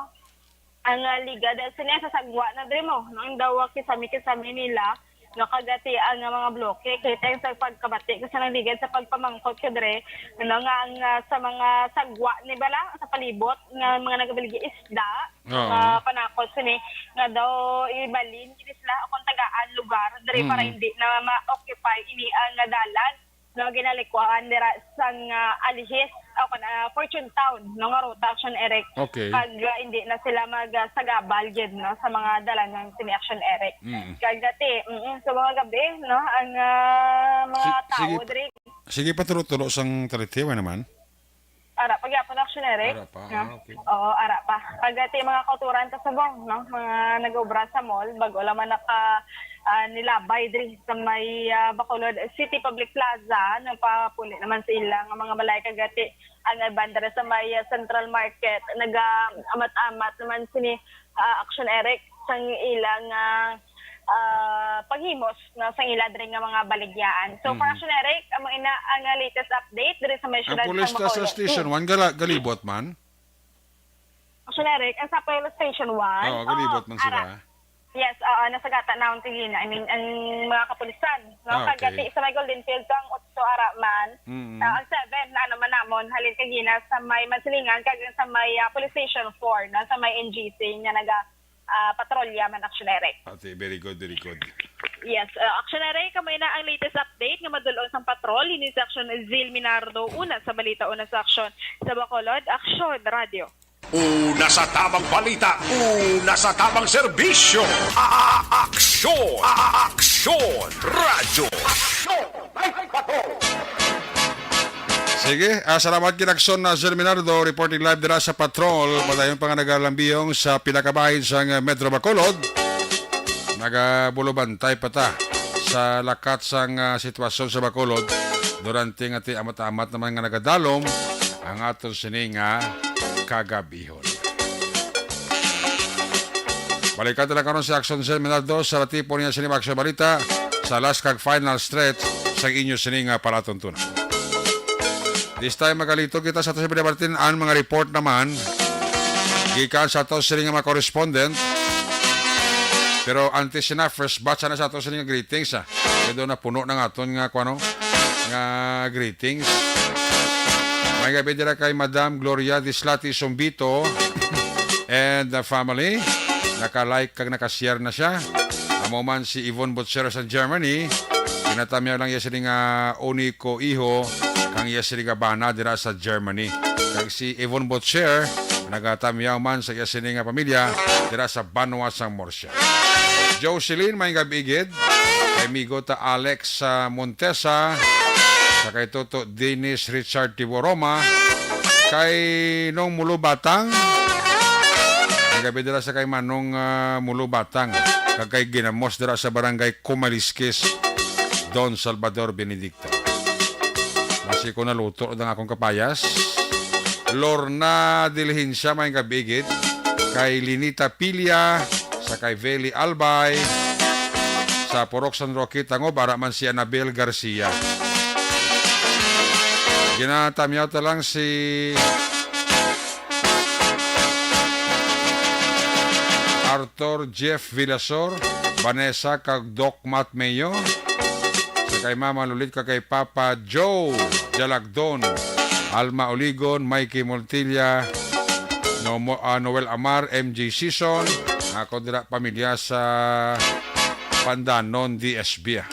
Ang, ah, ligad, ah, sini sa sagwa na diri mo, no? Ang daw, ah, kisami-kisami nila, no, kagati ang, ah, mga bloke. Kay tayong sa pagkabati ko sa nagligad sa pagpamangkot ko diri, no, nga ang, ah, sa mga sagwa ni bala, sa palibot, nga mga nagabaligya isda, Oo. nga panakot sini, nga daw ibalin, kini sila, kung tagaan lugar, diri para Mm. hindi na ma-occupy ini ang, ah, dalan. No, ginalikuan dira sang, ah, Alihis, o kun, ah, Fortune Town, no, nga ruta, Action Eric. Okay. Kag, ah, hindi na sila mag, ah, sagabal gid, no, sa mga dalanan sini, Action Eric. Mm. Kag dati, mm, sa mga gabi, no, ang, ah, mga Si-, tao sige pa, diri. Sige pa, tulo-tulo sang Taritiwa naman. Ara pa gyapon, Action Eric. Ara pa, No? ah, okay. Oo, ara pa. Kag dati, mga kauturan kasubong, no, mga nag-obra sa mall, bago lang man naka, ah, nilabay diri sa may, ah, Bacolod City Public Plaza, nagpapuli naman sa ila nga mga balay. Kag dati, ang bandera sa may, ah, Central Market, naga-amat-amat naman sini, ah, Action Eric, sang ilang, ah, ah, paghimos, no, sang ila diri nga mga baligyaan. So, for Mm. Action Eric, amo ina ang, ah, latest update diri sa may Ang syudad pulis sa ta sa Bacolod. Station Mm. One, gala-, galibot man? Action Eric, ang sa Police Station One, Oo, galibot oo, man sila. ara. Yes, oo, nasagata na ang tigina. I mean, ang mga kapulisan, no? Ah, okay. Kagati sa may Golden Field, ang otso ara man. Mm. Ah, ang seven, na ano man namon, halin kagina sa may Mansilingan, kag sa may, ah, Police Station four, no? Sa may N G C, nga naga, ah, patrolya man, Action Eric. Ate, very good, very good. Yes, ah, Action Eric, kamo na ang latest update nga madulong sang patrol. Ini si Action Zil Minardo, una sa balita, una sa aksyon. Sa Bacolod, Aksyon Radio. Una sa tamang balita, una sa tamang serbisyo. A-, a-, aksyon, a-, a-, aksyon, radyo. Aksyon, ay, patrol. Sige, ah, salamat gid, Aksyon na Sir Minardo, reporting live dira sa Patrol. Padayon pa nga nagalambiyong sa pila ka bahin sang, ah, Metro Bacolod. Nagabulobantay pa ta sa lakat sang, ah, sitwasyon sa Bacolod durante nga ti amat-amat naman nga nagadalom ang aton sini nga kagabihon. Balikan ta lang karon si Action Sir Minardo sa latipon niya sini nga aksyon balita sa last kag final stretch sang inyo sini nga palatuntunan. This time, magalitok kita sa ato sa pinabartin ang mga report naman gikan sa ato sini nga mga correspondent. Pero antes na, first batch na sa ato sini nga greetings, ah. Kaya doon na puno ng aton nga, kuwano, nga greetings. May gabi dira kay Madam Gloria Dislati Sumbito and the family. Naka-like kag naka-share na siya. Amo man si Yvonne Butcher sa Germany. Ginatamyaw lang iya sini nga uniko iho kang iya sini nga bana dira sa Germany. Kag si Yvonne Butcher nagatamyaw man sa iya sini nga pamilya dira sa banwa sang Murcia. Jocelyn, may gabi gid. Kay Migo ta Alex, ah, Montesa, sa kay Toto Dennis Richard Tiboroma, kay Nong Mulo Batang. May gabi dira sa kay Manong, ah, Mulo Batang. Kag kay Ginamos dira sa barangay Kumaliskis, Don Salvador Benedicto. Basi ko naluto ang akong kapayas. Lorna Diligencia, may gabi gid. Kay Linita Pilia, sa kay Veli Albay, sa Purok San Roque, Tangob, ara man si Anabel Garcia. Ginatamyaw ta lang si Arthur Jeff Villasor, Vanessa kag Doc Matt Mayo, sa kay Mama Lulit kag kay Papa Joe Jalagdon, Alma Oligon, Mikey Montilla, No-, mo-, ah, Noel Amar, M J Season, ako dira pamilya sa Pandanon, D S B, ah.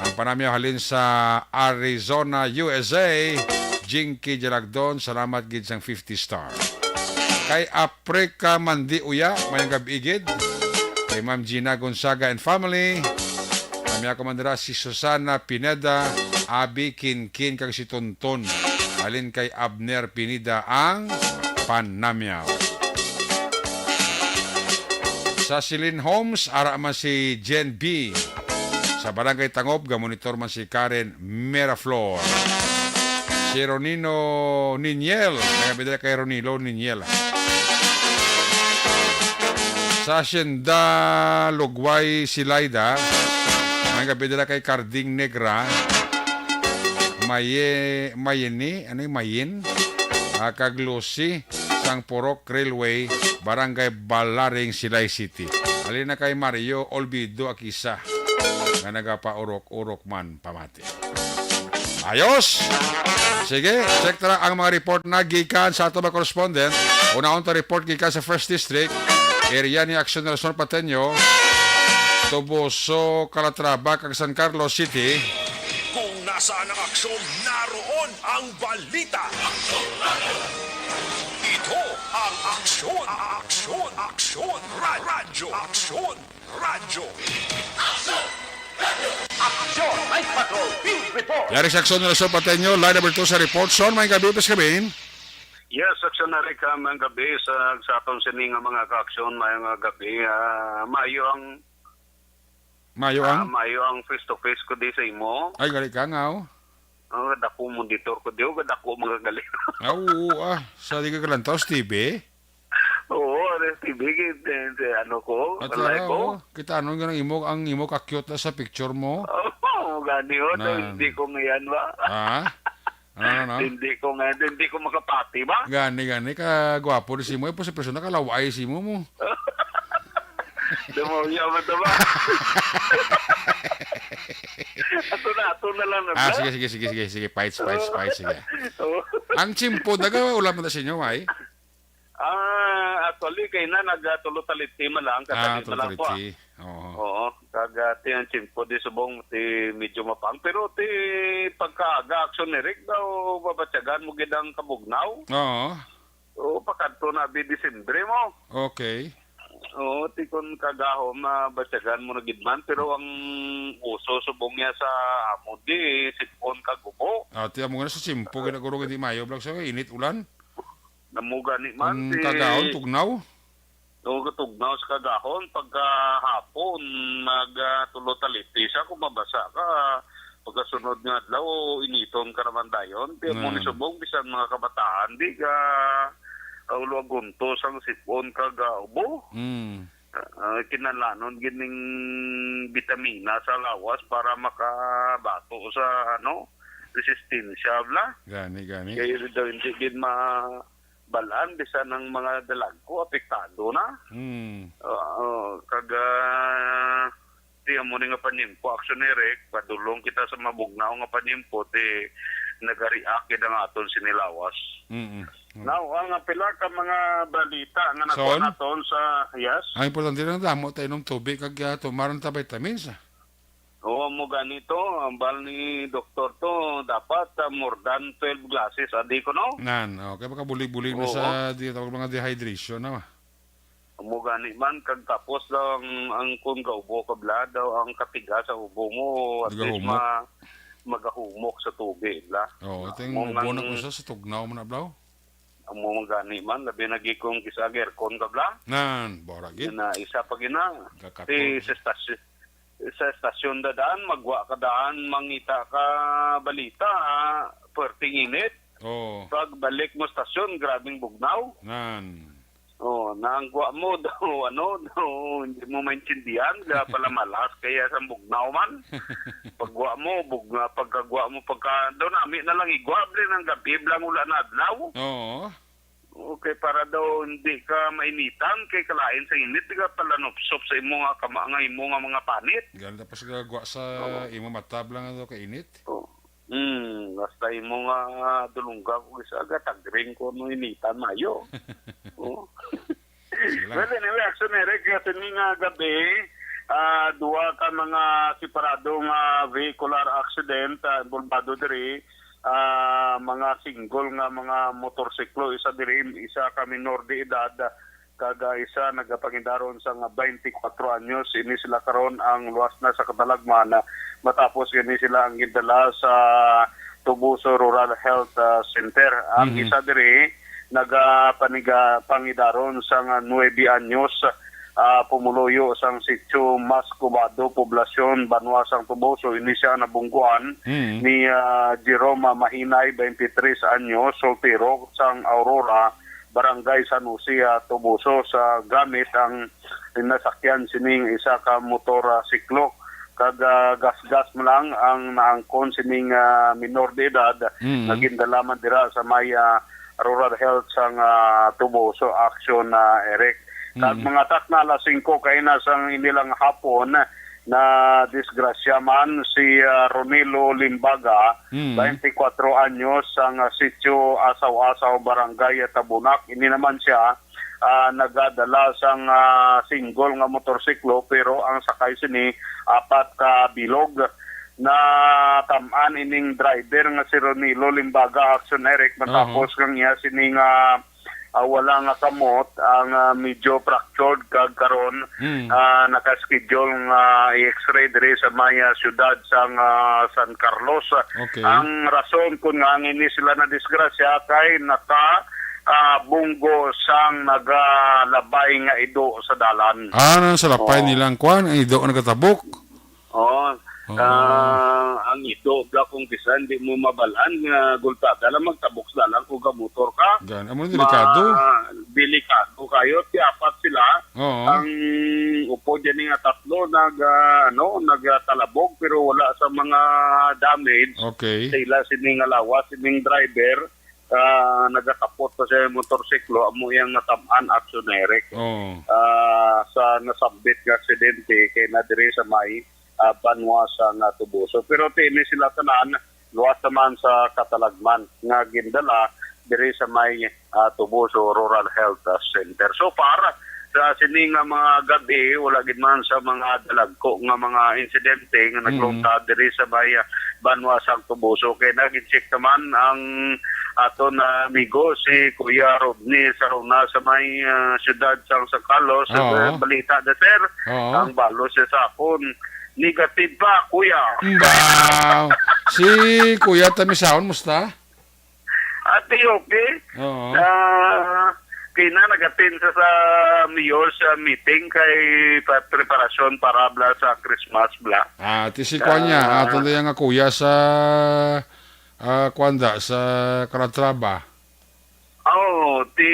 Ang panamyaw halin sa Arizona, U S A, Jinky Jalagdon, salamat gid sang fifty star. Kay Aprika Mandi Uya, mayong gabi gid. Kay Ma'am Gina Gonzaga and family. Kami ako man dira si Susana Pineda, Abi Kinkin, kag si Tonton. Halin kay Abner Pineda ang panamyaw. Sa Celine Homes, ara man si Jen B. Sa Barangay Tangob, gamonitor man si Karen Miraflor. Si Ronino Niniel, may gabi dira kay Ronilo Niniel. Sa Hacienda Lugway, Silayda, may gabi dira kay Carding Negra, Maye-, Mayeni, ano yung Mayin? Ah, kag Lucy, sang Purok Railway, Barangay Balaring, Silay City. Halin na kay Mario Olvido Aquisa, nga nagapaurok-urok man pamati. Ayos! Sige, check ta ang mga report na gikan sa ato mga correspondent. Unahon ta report gikan sa First District, area ni Aksyon Nelson Pateño, Toboso, Calatrava, kag San Carlos City. Kung nasaan ang aksyon, naroon ang balita. Ito ang Aksyon, Aksyon, Aksyon, Ra- Radyo, Aksyon, Radyo. Action! Night Patrol Field Report! Yari sa Aksyon Nelson Pateño, line number two sa report. Son, may gabi, pas gabi. Yes, Aksyon Eric, ah, may gabi sa, sa aton sini nga mga kaaksyon, may nga gabi. Ah, maayo ang Maayo ah, ang? Maayo ang face to face ko di sa imo. Ay, gali ka nga, oh. Ang dako monitor ko di, oh, dako mga gali. Ah, oo, ah. Sa di ka kalantaw sa T V? Oo, ano yung T V, kay, eh, eh, ano ko, At live ah, ko. Oo. Kita ano nga ang imo, ang imo ka-cute na sa picture mo? Oo, gani, oh, Na. Hindi ko ngayon ba? Ah? Ano, no? Hindi ko nga, hindi ko makapati ba? Gani, gani, ka gwapo ni si mo. Eh, po sa persona, kalaway si mo mo. Dumawya mo to ba? Ato na, ato na lang na Ah, ba? Sige, sige, sige, sige, sige. Fights, fights, fights, sige. Oo. Ang tiyempo, daga, wala man na sa inyo, ay? Ah, actually, kay na, nag-, ah, tulo taliti man lang, Ah, katalita tulo lang po, ah. taliti. Oo. Oo, kag, ah, ti ang tiyempo di subong ti medyo mapang, pero ti pagkaaga aksyon ni Rick daw, babatyagan mo gid ang kabugnaw. Oo. Oo, pakadto na bi Disyembre mo. Okay. Oo, ti kon kagahom, mabatyagan mo na gid man, pero ang uso subong niya sa amo di, sipon kag ubo. Ah, ti amo nga na sa simpo, ginaguro hindi mayo, blag sa init, ulan. Namuga ni man Ang si kagaon, tugnaw? Oo, tugnaw sa kagahon. Pagkahapon, nag, ah, tulo taliti siya. Kung mabasa ka, pagkasunod nga adlaw, initon ka naman dayon. Kaya mo Mm. ni subong, bisan mga kabataan, di ka, ah, ulo aguntos ang sipon kag, ah, ubo. Mm. Ah, kinalanon gining bitamina sa lawas para makabato sa, ano, resistensya, bla. Gani, gani. Kaya daw hindi gid ma-, balaan, bisan ang mga dalagko, apektado na. Hmm. Oo, kag, ah, ti amo ni nga panyempo, Action Eric, padulong kita sa mabugnaw nga panyempo, ti nagariak gid ang aton sinilawas. Mm-mm. Mm. Now, ang pila ka mga balita nga nakuha Son? naton sa, yes? Ang importante lang, damo ta inom tubig, kag, ah, tumaran ta vitamins, ah. Oo, mo ganito, ang bal ni doktor to, dapat, ah, more than twelve glasses a day ko, no? Nan, okay, baka buli-buli na Oo. sa di-, tawag mga dehydration na. Mo gani man, kag tapos daw ang, ang kun gaubo ka, bla, daw ang katiga sa ubo mo, at least Nagahumok. ma-, magahumok sa tubig, bla. Oo, ito yung Mo ubo na nang kung sa, sa tugnaw mo na, bla. Amo man gani man, labi na gid kung kis-a aircon ka, bla. Nan, bora gid. Yun na, isa pa gina. Kakato. Ti sa estasyon, sa estasyon da daan, magwa ka daan, mangita ka balita, ah, perting init. Oo. Pag balik mo estasyon, grabing bugnaw. Nan. Oh, naanggwa mo daw, ano, daw, hindi mo maintindihan, kaya pala malas, kaya sa bugnaw man. Pagwa mo, bugna, pagkagwa mo, pagka, daw nami na lang igwa, bli, ng gabi, blang wala na adlaw. Oo. Okay, para daw hindi ka mainitan, kay kalain sa init, di ka pala nupsop sa imo nga kama, nga imo nga mga panit. Ganda pa sa gagwa sa Oo. imo mata, blang, ano, kainit. Oo. Hmm, basta imo nga dulungga ko, isa, gatagring ko, no, initan, mayo. Oo. Sige lang. Well, anyway, Action Eric, sini nga gabi, ah, duha ka mga separado nga vehicular accident, ah, involvado diri, ah, mga single nga mga motorsiklo, isa diri, isa ka minor de edad, kag, ah, isa nagapangidaron sa nga twenty-four anyos. Ini sila karon ang luwas na sa katalagman, ah, matapos gani sila ang gindala sa Tubuso Rural Health, ah, Center. Ang Mhm. isa diri nagapaniga-, pangidaron sa nga nuebe anyos, ah, pumuluyo sang sitio Mascobado, Poblacion, Banwa sang Tubuso. Ini siya nabungguan Mhm. ni, ah, Jerome Mahinay, twenty-three anyos, soltero, sang Aurora, Barangay San Jose, ah, Tubuso, sa gamit ang nasakyan sining isa ka motor, ah, siklo. Kag, ah, gasgas man lang ang naangkon sining, ah, minor de edad Mm. nga gindala man dira sa may, ah, Rural Health sang, ah, Tubuso Action, ah, Eric. Kag Mm. mga takna alas singko kaina sang inilang hapon, na disgrasya man si, ah, Ronilo Limbaga, Mm. twenty-four anyos, sang, ah, sitio Asaw-Asaw, Barangay Tabunak. Ini naman siya, ah, nagadala sang, ah, single nga motorsiklo, pero ang sakay sini apat ka bilog. Natam-an ining driver nga si Ronilo Limbaga, Action Eric, matapos Aha. kang iya sini nga, ah, wala nga kamot, ang, ah, medyo fractured kag karon, Mm. ah, naka-schedule nga i-X-ray diri sa may, ah, siyudad sang, ah, San Carlos. Okay. Ang rason kun nga ngini sila na disgrasya kay naka, ah, bunggo sang nagalabay nga ido sa dalan. Ah, nang salapay Oo. nilang kwan, ang ido nga nagatabok? Oo. Oo. Ah, ang ido bala kung bisan di mo mabalaan nga gultada lang, magtabok na lang kung gamotor ka. Gan, amo na delikado. Ma-, delikado kayo. Ti apat sila. Oo. Ang upod yan nga tatlo nag, ah, ano, nagtalabog pero wala sa mga damage. Okay. Sa ila sining lawas, sining driver, ah, nagakapot pa sa motorsiklo, amo yang natam-an, Action Eric. Oo. Ah, sa nasambit nga aksidente kay na diri sa may, ah, banwa sa nga Tubuso. Pero ti ini sila tanan luwas naman sa katalagman nga gindala diri sa may, ah, Tubuso Rural Health, ah, Center. So far, sa sini nga mga gab-i, wala gid man sa mga dalagko nga mga insidente nga Mm. naglungtad diri sa may, ah, banwa sang Tubuso. Kay nag-check naman ang aton amigo si Kuya Rodney Saruna sa may, ah, siyudad sang San Carlos. Oo. Eh, balita na, sir. Oo. Ang balo siya sa akon, negative pa, Kuya. Ba, si Kuya Tamisaon, musta? Ate, okay. Oo. Ah, kina nag-attend sa, sa mayor sa meeting kay pa-, preparasyon para bla sa Christmas bla. Ah, ti si kuan niya, Ah. ato na yang kuya sa, ah, kuan da, sa Calatrava. Oh, ti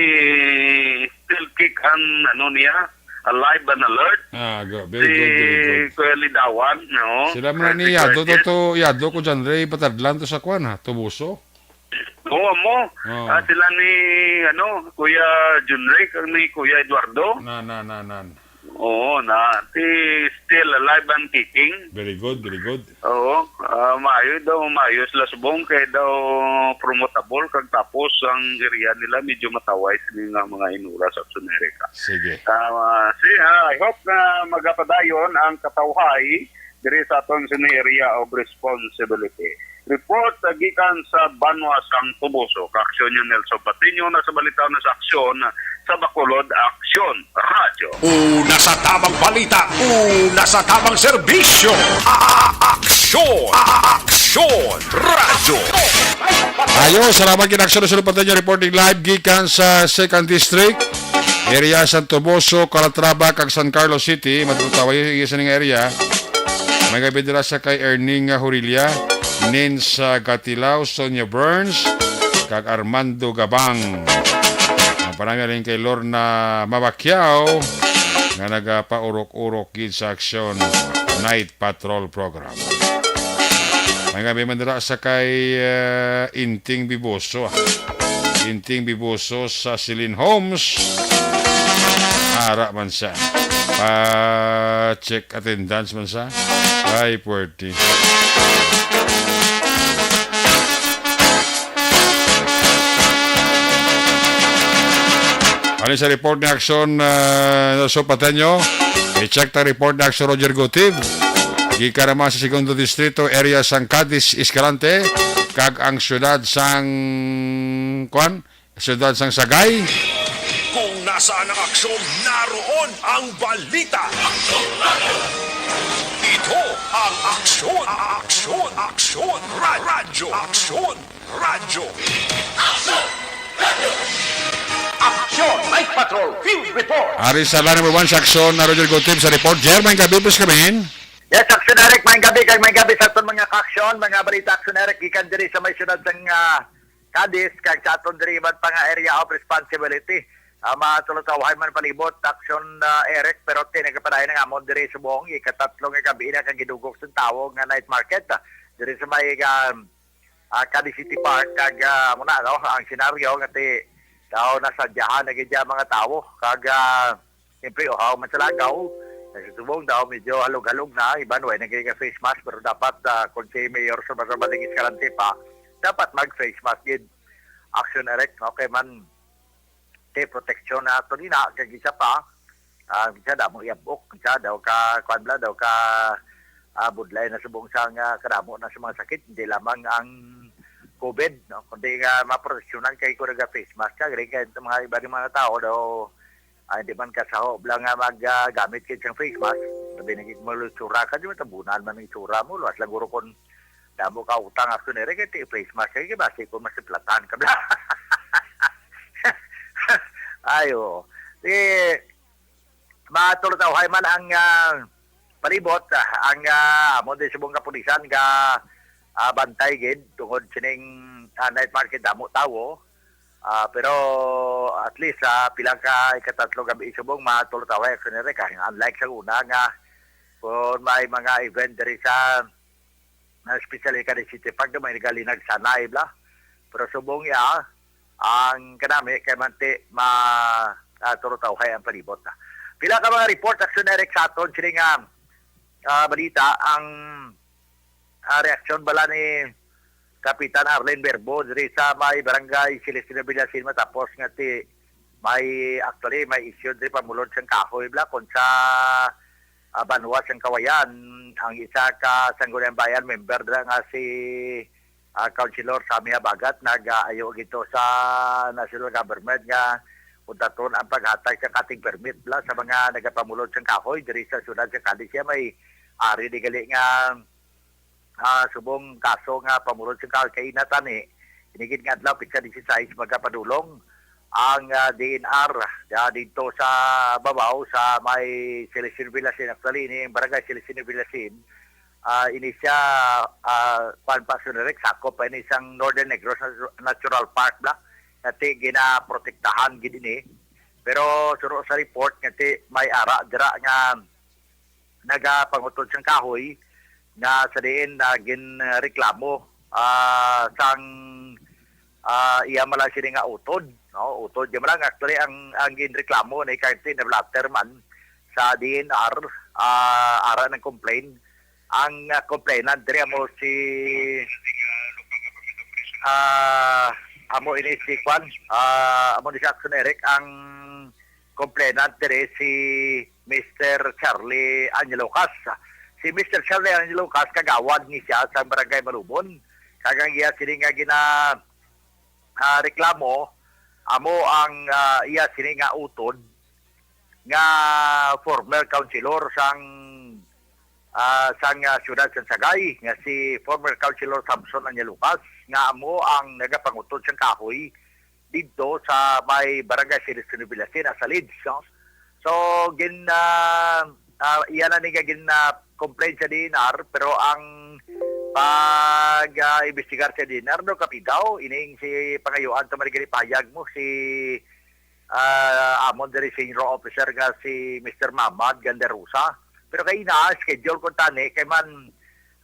still kick ang ano niya, alive and alert. Ah, go. Very Si good, very good. Kuya Lidawan, no? Sila man Kay ni si Yado, Kuya to, Jet. to, Yado ko dyan, Ray, patadlan to sa kuan, ha, Tubuso. Oo, mo. Oo. Ah, sila ni, ano, Kuya Junrick, ang ni Kuya Eduardo. Na, na, na, na. Oo, na. Ti still alive and kicking. Very good, very good. Oo, ah, maayo daw, maayo sila subong kay daw promotable kag tapos ang area nila medyo mataway sini nga mga inura sa Action Eric. Sige. Ah, si, ah, I hope na magapadayon ang katawhay diri sa aton sini area of responsibility. Report, ah, gikan sa banwa sang Tubuso, Kaaksyon niyo Nelson Patiño, na sa balita na sa Aksyon, sa Bacolod, Aksyon Radyo. Una sa tamang balita, una sa tamang serbisyo, A-, Aksyon, A-, Aksyon Radyo. Ayo, salamat kay Aksyon Nelson Patiño, reporting live gikan sa Second District, area Santo Boso, Calatrava, kag San Carlos City. Matutaway sa ning area. May gabi dira sa kay Erning Horilia, Nins, ah, Gatilao, Sonia Burns, kag Armando Gabang. Ang panami alin kay Lorna Mabakyao nga nagapaurok-urok gid sa Aksyon Night Patrol Program. May gabi man dira sa kay, ah, Inting Biboso, ah. Inting Biboso sa Celine Homes. Ara man siya. Pa-check attendance man siya. Ay, puwerte. Ano sa report ni Aksyon, ah, Nelson Patiño? I-check ta report ni Aksyon Roger Gutib. Gikan naman sa Segundo Distrito, area sang Cadiz Escalante, kag ang siyudad sang, kuan? Siyudad sang Sagay. Kung nasaan ang aksyon, naroon ang balita. Ito ang Aksyon, Aksyon, Aksyon, Ra-, Radyo, Aksyon, Radyo. Aksyon, Night Patrol, Field Report. Ari sa line number one sa Aksyon, na Roger Gutib sa report. Jer, may gabi po sa kamin. Yes, Aksyon Eric, may gabi kag may gabi sa aton mga kaaksyon, mga balita Aksyon Eric, gikan diri sa may siyudad sang, ah, Cadiz, kag sa aton diri man pa nga area of responsibility. Ah, matulog sa uhay man palibot, Aksyon, ah, Eric, pero ti nagapadayon ang amon diri subong, ikatatlo nga gabi na kag gidugok sa tawo nga night market, ah, diri sa may, ah, ah, Cadiz City Park, kag, ah, muna, no, ang senaryo nga ti daw nasadyahan na gid ang mga tawo, kag, ah, siyempre, uhaw man sa lagaw, nagsubong daw medyo halog-halog na, iban way na gid ka face mask, pero dapat, ah, kung si Mayor sa Batabang Escalante pa, dapat mag face mask gid. Action Eric, okay man, ti proteksyon na ato nina, kag isa pa, ah, isa damo iabok, isa daw ka, kuan bala, daw ka, ah, budlay na subong sa nga kadamo na sa mga sakit, hindi lamang ang COVID, no? Kundi nga maproteksyonan kay kung naga face mask ka, gani kay itong mga iba ning mga tao daw, ah, hindi man kasaho bala nga mag, ah, gamit kay siyang face mask. Sabi na gid mo, itsura ka, di matabunan man ang itsura mo, luwas lang guro kung damo ka utang, Action Eric, kay ti face mask kay basi kung masiplatan ka bala. Ayo. Di, matultawhay man ang, ah, palibot, ah, ang, ah, amo din subong kapulisan nga, ah, bantay gid tungod sining, ah, night market, damo tawo. Ah, pero at least, ah, pila ka ikatatlo gabi subong matultawhay, Action Eric, ah, unlike sa una nga kung may mga event diri sa, ah, especially ka City Park, may nagalinag sanay bala. Pero subong iya, ang kanami kay manti ma, ah, tultawhay ang palibot. Pila ka mga report, Action Eric, sa aton sini nga, ah, balita, ang, ah, reaksyon bala ni Kapitan Arlene Verbo diri sa may barangay Celestino Villasin matapos nga ti may, actually, may issue diri pamulod sang kahoy bala kon sa, ah, banwa sang Kawayan. Ang isa ka Sangguniang Bayan member dira nga si, ah, Councilor Sammy Habagat nag-ayo gito sa national government nga untaton ang paghatag sa cutting permit bala sa mga nagapamulod sang kahoy diri sa siyudad sa Cadiz. Siya may ari di gali nga, ah, subong kaso nga pamulod sang kahoy kay inatani, ini gid nga adlaw, pitsa dieciséis, magapadulong ang, ah, D N R, ah, didto sa babaw sa may Celestino Villasin. Actually, ini ang barangay Celestino Villasin, ah, ini siya, ah, kuan pa, Action Eric, sakop pa ini sang Northern Negros Natu-, Natural Park bala, nga ti ginaprotektahan gid ini. Pero suro sa report nga ti may ara dira nga nagapangutod sang kahoy nga sa diin na ginreklamo, ah, sang, ah, iya man lang sini nga utod, no? Utod, di man lang, actually, ang, ang ginreklamo ni Carti na blatter man sa D N R, ah, ara ng complaint. Ang, ah, complainant diri amo si, ah, amo ini si Kwan, ah, amo ni si Action Eric, ang complainant diri si Mister Charlie Angelucas. Si Mister Charlie Angelucas, kagawad ni siya sa Barangay Malubon. Kag ang iya sini nga gina, ah, reklamo, amo ang, ah, iya sini nga utod nga former councilor sang, ah, sang, ah, siyudad sang Sagay, nga si former councilor Samson Angelucas, nga amo ang nagapangutod sang kahoy didto sa may barangay Celestino Villasin, sa Lids, no? So, gin, ah, ah, iya na ni nga gin, ah, complain sa D N R, pero ang pag, ah, imbestigar sa D N R, no, kapigaw, ining si pangayuan to, marigani payag mo, si, ah, amon diri senior officer nga si Mister Mamad Gandarosa. Pero kay ina, schedule ko tani, kay man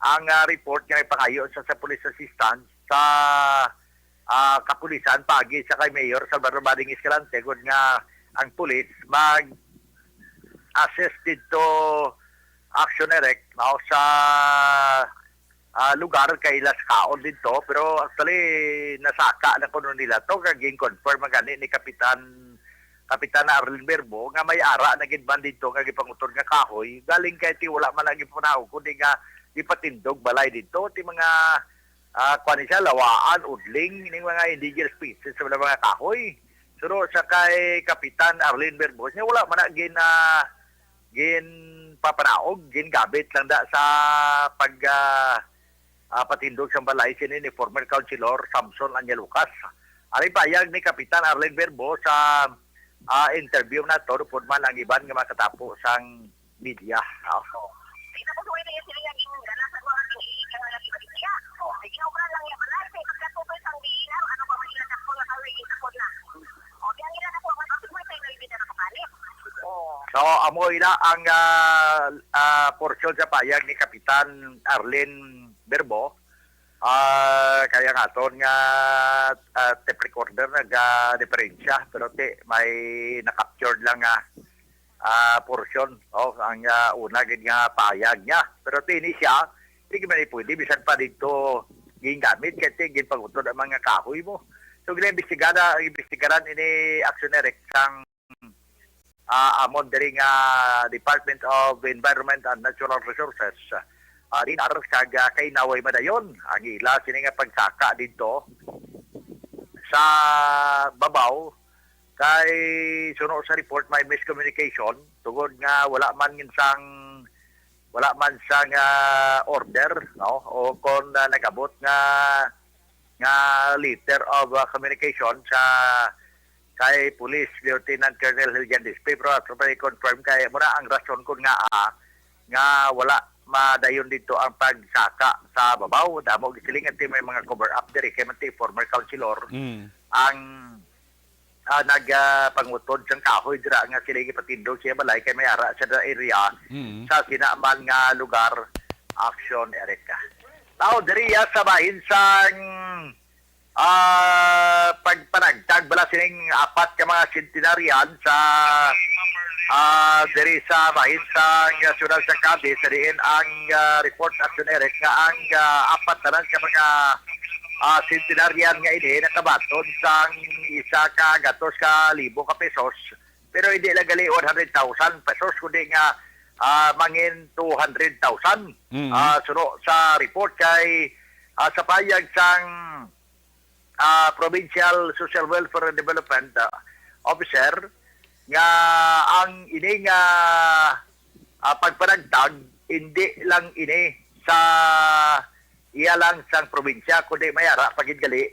ang, ah, report nga ipangayo sa, sa police assistant sa, ah, kapulisan paagi sa kay Mayor Salvador Bading Escalante, gud nga ang pulis mag-assist didto, Action Eric, no, sa, ah, lugar kay ila sa kaon didto, pero actually nasaka na kuno nila to, kag gin-confirm man gani ni Kapitan, Kapitan Arlene Verbo nga may ara na gid man didto nga gipangutod nga kahoy, galing kay ti wala man lagi panaog, kundi nga gipatindog balay didto ti mga, ah, kuan ni siya, lawaan, udling, ning mga indigenous species sa mga kahoy. Pero sa kay Kapitan Arlene Verbo, niya wala man na gin, ah, ginpapanaog, gingamit lang da sa pag, ah, ah, patindog sang balay sini ni former councilor Samson Angelucas. Ari payag ni Kapitan Arlene Verbo sa, ah, interview nato, upod man ang iban nga makatapo sang media. Oho. Di na po suwede yung sila yung gana sa mga pinili ka nga nagibalik niya. O, sige, obra lang yung balay. Sa ipagkatutoy sang diin na, ano pa man yung nagkakbo na kami, yung takot na. O, di ang ila na po, ang pagkatutoy sa ila, hindi na nakapalit. O. So, amo ila ang, ah, ah, portion sa payag ni Kapitan Arlene Verbo. Ah, kaya nga aton nga, ah, tape recorder nagadiperensya, pero ti may na-captured lang nga, ah, portion, oh, ang, ah, una gid nga pahayag niya. Pero ti ini siya, di man pwede bisan pa dito gingamit kay ti ginpangutod ang mga kahoy mo. So, ginaimbestigahan, imbestigahan ini, Action Eric, sang ah, amon diri nga Department of Environment and Natural Resources, ah, DENR, kag, ah, kay naway madayon ang ila sini nga pagsaka didto sa babaw, kay suno sa report may miscommunication tungod nga wala man gid sang, wala man sang, ah, order, no, o kon, ah, nag-abot nga nga letter of, uh, communication sa kay Police Lieutenant Colonel Hiljan Dispe, pero ato pa i-confirm kay mura ang rason kun nga, ah, nga wala madayon dito ang pagsaka sa babaw. Damo gisiling nga may mga cover up diri kay man ti former councilor Mm. ang, ah, nag, ah, pangutod sang kahoy dira nga sila gipatindog siya balay kay may ara sa area Mm. sa sinaman nga lugar. Action, Erica. Tao diri, ah, sa bahin sang, ah, pagpanagtag bala sining apat ka mga centenarian sa, ah, diri sa bahin sang, ah, siyudad sa Cadiz, sa diin ang, ah, report, Action Eric, nga ang, ah, apat tanan ka mga, ah, centenarian nga ini nakabaton sang isa ka gatos ka libo ka pesos, pero hindi lang gali one hundred thousand pesos, kundi nga, ah, mangin two hundred thousand. Mm. Ah, suno sa report kay, ah, sa payag sang, ah, Provincial Social Welfare and Development, ah, Officer, nga ang ini nga, ah, pagpanagtag hindi lang ini sa iya lang sang probinsya, kundi may ara pa gid gali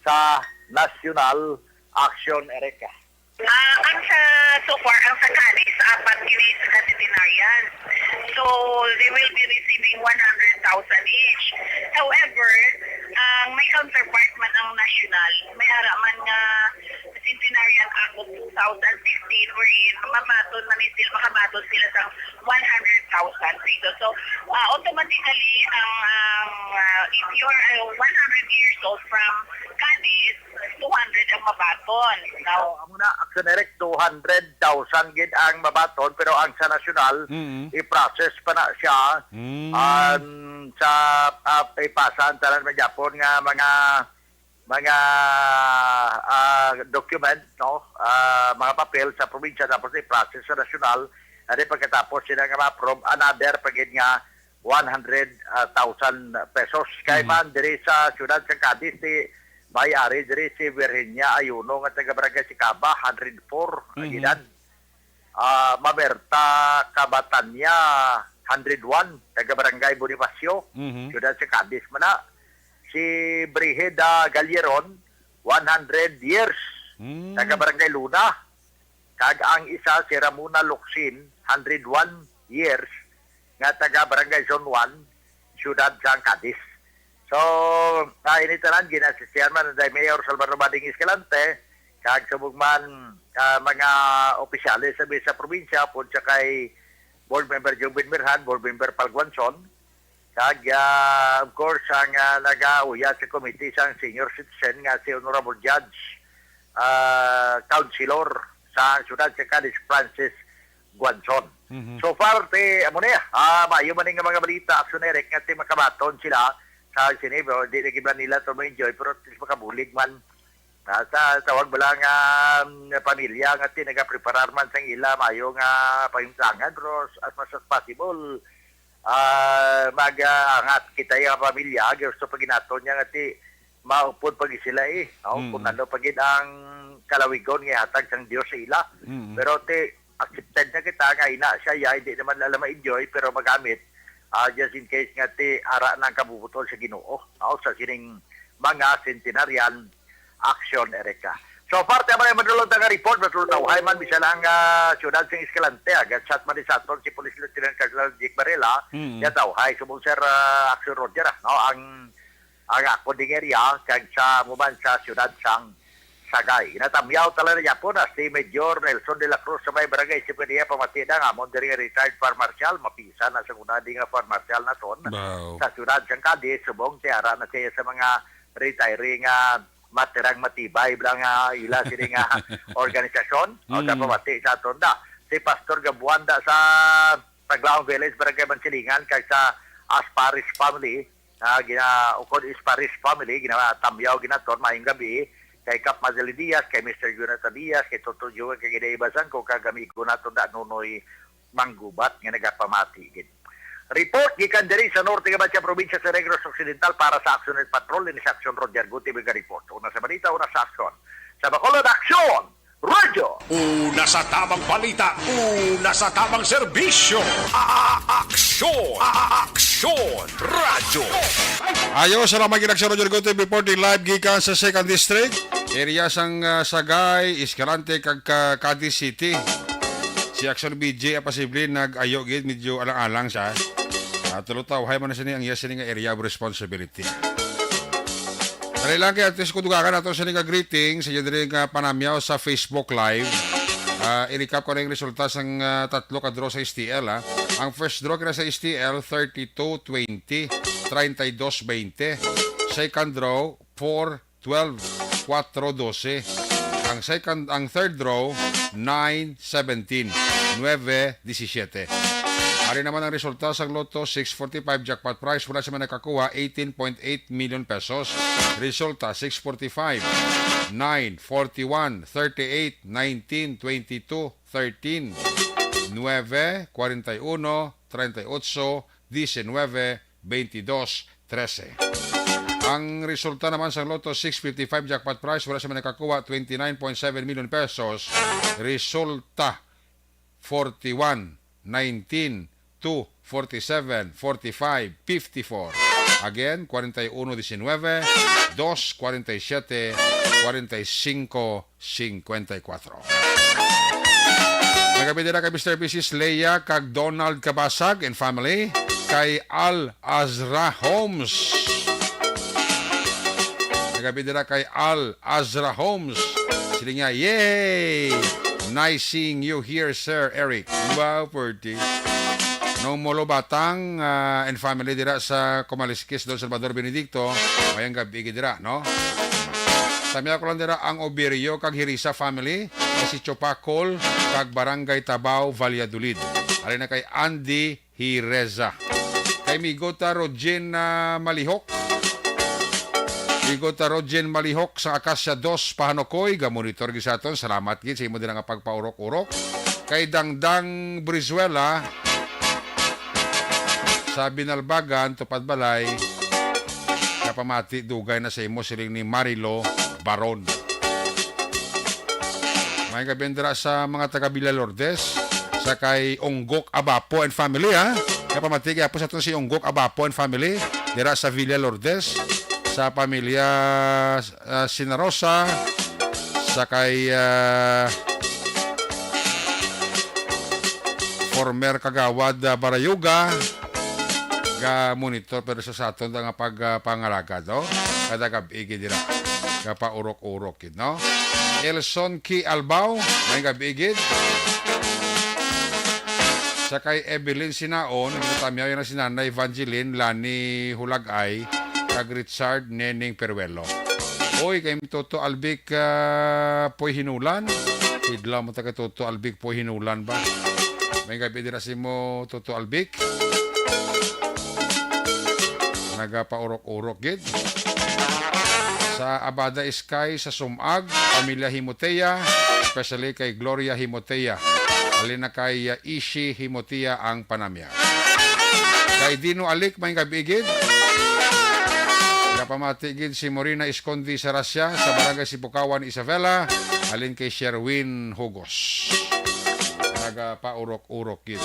sa national. Action, Erica. Ah, ang sa, so far, ang sa Cadiz, apat kini sa centenarian. So, they will be receiving one hundred thousand each. However, ang may counterpart man ang national, may ara man nga centenarian Act of two thousand sixteen, wherein mabaton man ni sila, makabaton sila sa one hundred thousand pesos. So, ah, automatically, ang, ang, ah, if you are, uh, one hundred years old from Cadiz, two hundred ang mabaton. Now, amo na, Action Eric, two hundred thousand gid ang mabaton, pero ang sa nasyonal, Mm. i-process pa na siya. Mm. Um, sa, ah, ipasa ang tanan man gyapon nga mga, mga, ah, document, no? Ah, mga papel sa probinsya, tapos i-process sa nasyonal. Adi pagkatapos sila nga ma-approve, another pa gid nga one hundred thousand pesos. Kay Mhm. man diri sa siyudad sa Cadiz, si may-ari diri si Virginia Ayuno nga taga Barangay Sicaba, hundred four ang Mhm. edad. Ah, Mamerta Cabatania, hundred one, taga Barangay Bonifacio, Mhm. siyudad sa Cadiz man na. Si Brigida Galleron, one hundred years, Mm. taga Barangay Luna. Kag ang isa, si Ramona Locsin, hundred one years, nga taga Barangay Zone one, siyudad sang Cadiz. So, ah, ini tanan, gin-assistihan man ni Mayor Salvador Bading Escalante, kag subong man, ah, mga opisyales sa, sa probinsya, upod sa kay Board Member Jovin Mirhan, Board Member Pal Guanzon, kag, ah, of course, ang, ah, nagauya sa committee sang senior citizen nga si Honorable Judge, ah, Councilor sa siyudad sa Cadiz, Francis Guanzon. Mhm. So far, ti, amo na, ah, maayo man nga mga balita, Action Eric, nga ti makabaton sila sa sini, pero di lagi ba nila to ma-enjoy, pero at least makabulig man. Ah, sa tawag bala nga, um, pamilya nga ti nagapreparar man sang ila maayo nga pahimtangan, pero as much as possible, ah, mag, ah, angat kita nga pamilya, gusto pa ginaton niya nga ti maupod pa gid sila, eh, no? Mm. Kung ano pa gid ang kalawigon nga ihatag sang Dios sa ila. Mm. Pero ti, accepted na kita nga ina siya, ya, hindi naman alam ma-enjoy, pero magamit, ah, just in case nga ti ara na ang kabubutol sa Ginoo, no? Sa sining mga centenarian action, Erica. So far, tayo man ay madulog nga report, madulog tawhay man, bisa lang, ah, siyudad sing Escalante, ah, gat-shot man ni sa aton si Police Lieutenant Colonel Jake Barela, Mm. ya tawhay, subong Sir, ah, Action Roger, ah, no? Ang, ang ako ding area, kag sa muman sa siyudad sang Sagay. Natamyaw talaga niya po na si Major Nelson de la Cruz sa may barangay Sipulia, pamati na nga amon diri nga retired fire marshal, mapisa na sa una di nga fire marshal naton Wow. sa siyudad sang Cadiz, subong tiara na siya sa mga retiring nga matirang matibay bala nga ila sini nga organisasyon. O sa Mm. pamati sa aton da, si Pastor Gabuan da sa Taglaong Village, Barangay Mansilingan, kag sa Asparis family, ah, gina-, ukod Asparis family, ginatamyaw ginaton, maayong gabi, kay Kap Madeline Diaz, kay Mister Jonathan Diaz, kay Toto Joel, kay Gina Ibazan, ko kag amigo naton da Nonoy Manggubat nga nagapamati gid. Report gikan diri sa norte nga Batya, probinsya sa Negros Occidental para sa Action Net Patrol, ini sa Action Roger Gutibe nga report. Una sa balita, una sa aksyon. Sa Bacolod, Aksyon! Radyo! Una sa tamang balita, una sa tamang serbisyo. A-, a-, aksyon! A-, a-, aksyon! Radyo! Ayo, salamat gid sa Roger Gutibe reporting live gikan sa Second District. Area sang, ah, Sagay, Escalante, kag ka-, Cadiz City. Si Action B J ang posible nag-ayo gid, medyo alang-alang siya. Ah, tulo tawhay man na sini ang iya sini nga area of responsibility. Dali lang kay atis ko dugangan ato sini nga greeting sa inyo diri nga panamyaw sa Facebook Live. Ah, i-recap ko na yung resulta sang, ah, tatlo ka draw sa S T L, ah. Ang first draw kina sa S T L, thirty-two twenty, treinta y dos veinte. Second draw, four twelve, cuatro doce. Ang second, ang third draw, nine seventeen, nueve diecisiete. Ari naman ang resulta sa Lotto six forty-five jackpot prize. Wala sa mga nakakuha, eighteen point eight million pesos. Resulta, six forty-five, nine, forty-one, thirty-eight, nineteen, twenty-two, thirteen, nueve, forty-one, treinta y ocho, diecinueve, veintidós, trece. Ang resulta naman sa Lotto six fifty-five jackpot prize, wala sa mga nakakuha, twenty-nine point seven million pesos. Resulta, forty-one, nineteen, two, forty-seven, forty-five, fifty-four. Again, forty-one diecinueve, dos forty-siete, forty-cinco cincuenta y cuatro. Nagabi dira kay Mister Missus Leia kag Donald Kabasag and family, kay Al Azra Homes. Nagabi dira kay Al Azra Homes. Sila nga, "Yay! Nice seeing you here, Sir Eric." Wow, pretty. Nung Molo Batang, ah, and family dira sa Kumaliskis, Don Salvador Benedicto, mayang gabi gid dira, no? Sa miya ko lang dira ang Obirio kag Hirisa family, si Chopacol, kag Barangay Tabao, Valladolid. Ari na kay Andy Hireza. Kay Migo ta Rogen, ah, Malihok. Migo ta Rogen Malihok sa Acacia dos, Pahanokoy, ga-monitor gid sa aton. Salamat gid sa imo dira nga pagpaurok-urok. Kay Dangdang Brizuela sa Binalbagan, Tupad Balay, kapamati dugay na sa imo, siling ni Marilo Baron. May gabi dira sa mga taga Villa Lourdes, sa kay Unggok Abapo and family, ha? Kapamati kay apo sa aton si Unggok Abapo and family, dira sa Villa Lourdes, sa pamilya, ah, Sinarosa, sa kay, ah, former Kagawad, ah, Barayuga, ga monitor pero sa, sa aton nga pag, ah, pangalagad, oh. Kada gabi gid dira. Kapaurok-urok gid, no? Elson Ki Albao, may gabi gid. Sa kay Evelyn Sinaon, natamyaw na si Nanay Evangeline Lani Hulagay, kag Richard Neneng Peruelo. Oy, kay Toto Albic, ah, Poy Hinulan. Idlaw mo ta kay Toto Albic Poy Hinulan ba? May gabi dira si mo, Toto Albic. Nagapaurok-urok gid. Sa Abada Sky, sa Sumag, pamilya Himotea, especially kay Gloria Himotea. Alin na kay, uh, Ishi Himotea ang panamya. Kay Dino Alik, may gabi gid. Kapamati gid si Morina Escondi Sarasya sa Barangay Sipukawan, Isabela. Alin kay Sherwin Hugos. Nagapaurok-urok gid.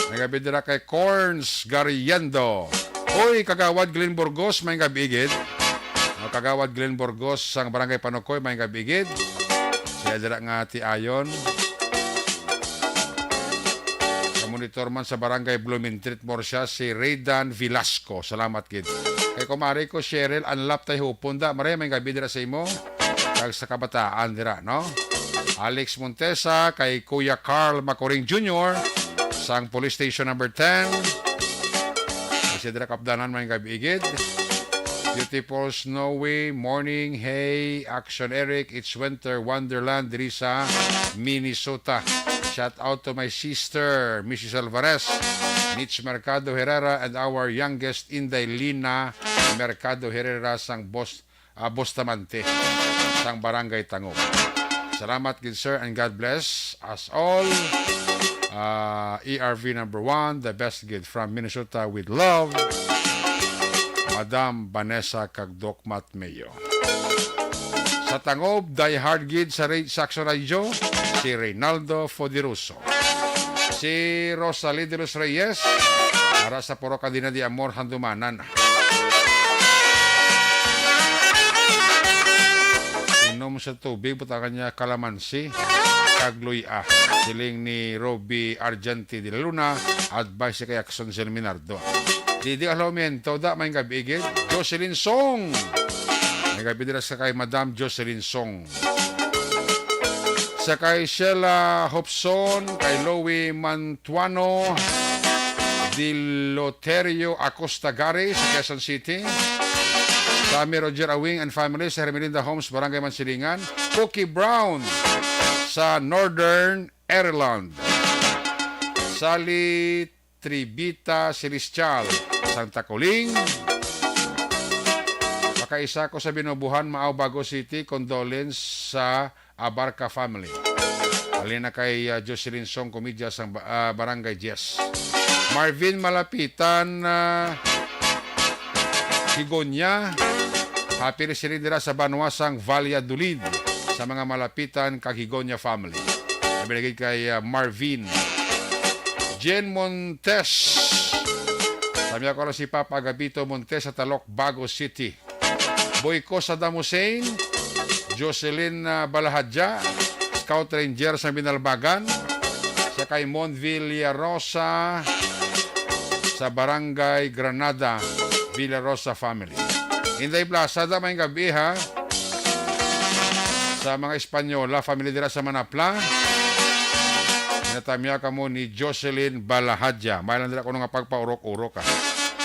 Nagabi dira kay Corns Gariendo. Oy, Kagawad Glenn Burgos, may gabi gid. O, Kagawad Glenn Burgos sang Barangay Panukoy, may gabi gid. Siya dira nga tiayon. Monitor man sa Barangay Blumentritt, Murcia, si Raydan Velasco. Salamat gid. Kay kumari ko, Cheryl Anlap Tayhupon da. Maray, may gabi dira sa imo. Kag sa kabataan dira, no? Alex Montesa, kay Kuya Carl Macoring Junior, sang Police Station Number ten. Kasi dira kapdanan, may gabi igid. Beautiful, snowy morning. Hey, Action Eric, it's winter wonderland diri sa Minnesota. Shout out to my sister, Missus Alvarez, Mitch Mercado Herrera, and our youngest Inday, Lina Mercado Herrera, sang Bos-, ah, Bustamante, sang Barangay Tangub. Salamat gid, sir, and God bless us all. Ah, E R V number one, the best gid from Minnesota with love, Madam Vanessa kag Doc Matt Mayo. Sa Tangub, die hard gid sa Ra-, Saxo Radio, si Reynaldo Foderoso. Si Rosalie de los Reyes, ara sa Purok Adina de Amor, Handumanan. Inom sa tubig, butangan niya kalamansi, kag luya. Siling ni Roby Argenti de la Luna, advice kay Action Sir Minardo. Didi Alhomiento, da, may gabi gid. Jocelyn Song. May gabi dira sa kay Madam Jocelyn Song. Sa kay Sheila Hopson, kay Louie Mantuano, Diloterio Acosta Gare sa Quezon City. Sa Amy Roger Awing and family sa Hermelinda Homes, Barangay Mansilingan. Cookie Brown sa Northern Ireland. Sally Tribita Celestial, Santa Coling. Pakaisa ko sa Binubuhan, Maao, Bago City, condolence sa Abarca family. Halin na kay, ah, Jocelyn Song Comedias sang ba-, ah, Barangay Diez. Marvin Malapitan, ah, Higonya, happy listening dira sa banwa sang Valladolid, sa mga Malapitan kag Higonya family. Sabi lagi kay, ah, Marvin. Jen Montes. Sabi ako na si Papa Agapito Montes sa Talok, Bago City. Boy Cosa Damusain, Jocelyn, ah, Balahadja, Scout Ranger sa Binalbagan, sa kay Mon Villarosa, sa Barangay Granada, Villarosa family. Inday Plaza, da, may gabi, ha? Sa mga Espanyola, family dira sa Manapla. Natamya kamo ni Jocelyn Balahadja. May lang dira kuno nga pagpaurok-urok, ha.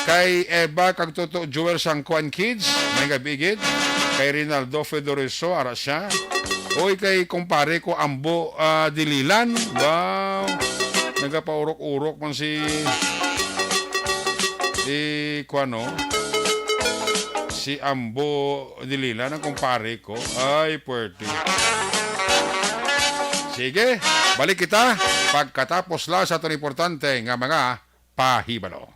Kay Eva kag Toto Joel Sangko and kids, may gabi gid. Kay Rinaldo Fedoriso, ara siya. Oy, kay kumpare ko Ambo, ah, Dililan. Wow. Nagapaurok-urok man si, si, kuano? Si Ambo Dililan, ang kumpare ko. Ay, puwerte. Sige, balik kita pagkatapos lang sa aton importante nga mga pahibalo.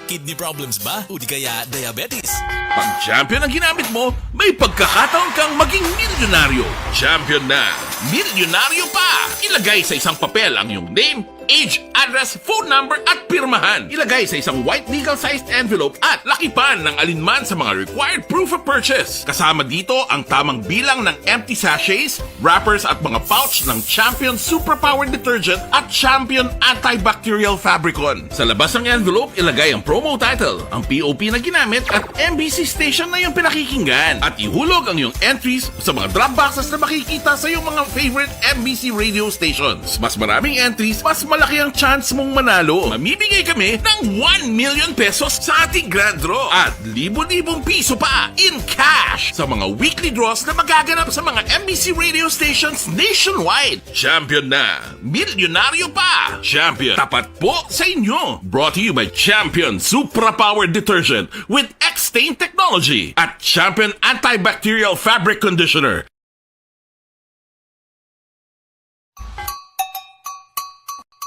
Kidney problems ba? O di kaya diabetes? Pag Champion ang ginamit mo, may pagkakataon kang maging milyonaryo. Champion na, milyonaryo pa! Ilagay sa isang papel ang iyong name, age, address, phone number, at pirmahan. Ilagay sa isang white legal-sized envelope at lakipan ng alinman sa mga required proof of purchase. Kasama dito ang tamang bilang ng empty sachets, wrappers at mga pouch ng Champion Superpower Detergent at Champion Antibacterial Fabricon. Sa labas ng envelope, ilagay ang promo title, ang P O P na ginamit at M B C station na iyong pinakikinggan. At ihulog ang iyong entries sa mga drop boxes na makikita sa iyong mga favorite M B C radio stations. Mas maraming entries, mas malaki ang chance mong manalo. Mamimigay kami ng one million pesos sa ating grand draw at libo-libong piso pa in cash sa mga weekly draws na magaganap sa mga M B C radio stations nationwide. Champion na! Milyonaryo pa! Champion, tapat po sa inyo! Brought to you by Champion Supra Power Detergent with X-Stain Technology at Champion Antibacterial Fabric Conditioner.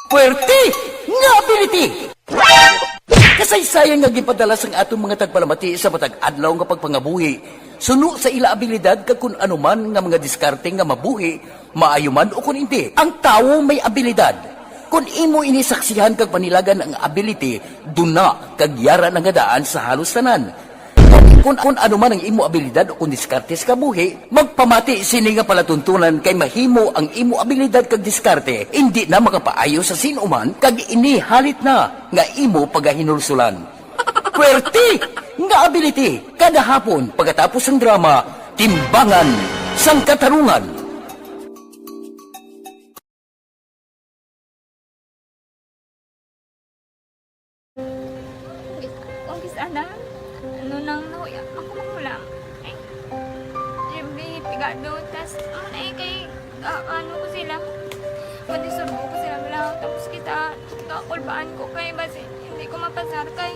Puwerte nga ability! Kasaysayan nga ginpadala sang aton mga tagpalamati sa matag adlaw nga pagpangabuhi, suno sa ila abilidad kag kun ano man nga mga diskarte nga mabuhi, maayo man o kun indi. Ang tawo may abilidad. Kun imo ini saksihan kag panilagan ang ability, duna kag yara na nga daan sa halos tanan. Kun, kun ano man ang imo abilidad o kun diskarte sa kabuhi, magpamati sini nga palatuntunan kay mahimo ang imo abilidad kag diskarte indi na makapaayo sa sin-o man kag ini halit na nga imo pagahinulsulan. Puwerte Nga ability, kada hapon pagkatapos sang drama, Timbangan sang Katarungan. Kung kis-, kung kis-, ana, ano nang nahuya, ako mahulam. Ay, every pigado, tas, ano na eh, kay, ah, ano ko sila, madisturbo ko sila, wala, tapos kita, kakulbaan ko kay, basi, hindi ko mapasar kay.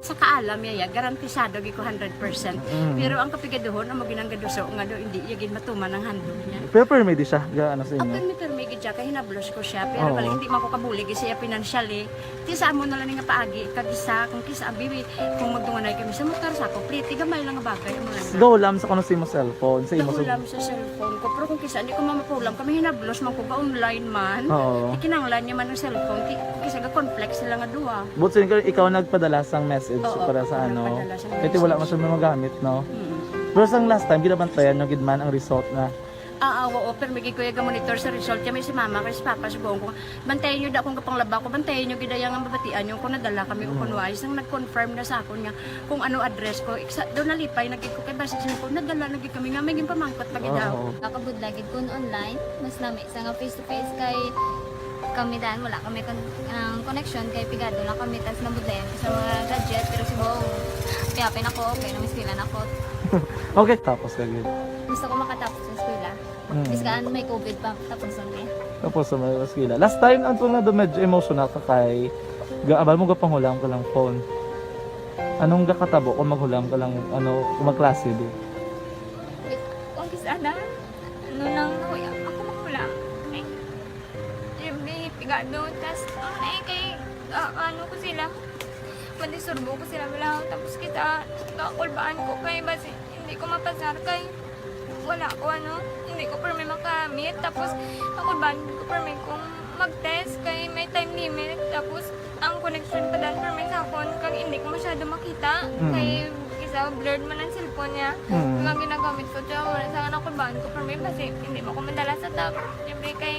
Sa kaalam niya, ya, garantisado gid ko hundred percent. Mm. Pero ang kapigaduhon, amo ginang gaduso nga do, hindi iya gid matuman ang handog niya. Pero permi di siya, ga, ano sa inyo? Ah, permi, permi gid siya, kay hinablos ko siya. Pero Oo. bali, hindi man ko kabulig siya financially. Ti sa amo na lang nga paagi, kag isa, kung kisa, abi, kung magdunganay kami sa motor, sa ako, pliti, gamay lang nga bagay, amo lang na. Gahulam sa kuno sa imo cellphone, sa imo sa Gahulam sa cellphone ko, pero kung kisa, hindi ko mamapulam, kami hinablos man ko, ga online man. Oo. Ikinanglan niya man ang cellphone, ki-, kung kisa, ga-conflict sila nga duha. But since ikaw nagpadala sang message Oo, para sa ako ano, nagpadala sang kaya wala message. man siya magamit, no? Mm. Pero sang last time, ginabantayan nyo gid man ang result na Ah, ah, oo, pero may gid ko iya ga-monitor sa result niya, may si mama kay si papa, subong ko, bantayan niyo da kung kapanglaba ko, bantayan niyo gid iya nga mabatian niyo kung nadala kami o Mm. kung wala. Sang nag-confirm na sa akon nga kung ano address ko, iksa, daw nalipay na gid ko kay basi siya ko, nadala na gid kami nga may ginpamangkot pa gid daw. Oo. Nakabudlay gid kun online, mas lami sa nga face to face kay kami dan wala kami kon-, ang connection kay pigado lang kami tas nabudlayan ko sa mga gadget pero subong piyapin ako, okay na, miskilan ako. Okay, tapos ka gid. Gusto ko makatapos sa eskwela. Mm. Biskan may covid pa, tapos ang eh. Tapos sa mga eskwela. Last time, ang tunga do medyo emotional ka kay ga-, abal mo gapanghulam ka lang phone. Anong gakatabo kung maghulam ka lang, ano, kung magklase di? Wait, kung kis-, ana? Ano nang nahuya? Ako maghulam. Ay, every pigado, tas, ano na eh, kay, ah, ano ko sila, madisturbo ko sila, wala, tapos kita, kakulbaan ko kay, basi, hindi ko mapasar kay, wala ko, ano, hindi ko permi makamit, tapos, kakulbaan ko permi kung mag-test kay may time limit, tapos, ang connection pa dan permi sa akon, kag hindi ko masyado makita, Mm. kay, isa, blurred man ang cellphone niya, Mm. kag ang ginagamit ko, tsaka wala sa anak ko, baan ko, pero may basi, hindi mo ko madala sa top. Siyempre, kay,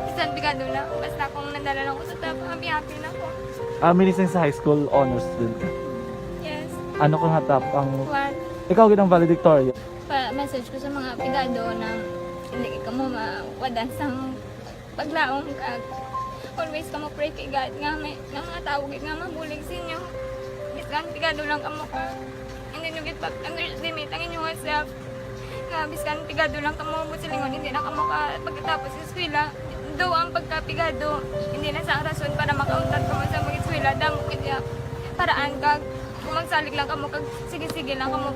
bisan pigado na, basta kung nadala lang ko sa top, happy-happy na ko. Ah, meaning sa high school, honor student ka? Yes. Ano ka nga top ang What? Ikaw gid ang valedictorian? Pa-message ko sa mga pigado na hindi ka mo mawadan sa paglaom, kag always kamo pray kay God nga may, nga mga tawo gid nga mabulig sa inyo. Biskan pigado lang kamo ka, hindi nyo gid pag-underestimate ang inyong self. Nga biskan pigado lang kamo, buot silingon, hindi na kamo ka pagkatapos sa eskwela. Though ang pagkapigado, hindi na sa rason para makauntat kamo sa mag-eskwela. Damo gid ya paraan kag kung magsalig lang kamo kag sige-sige lang kamo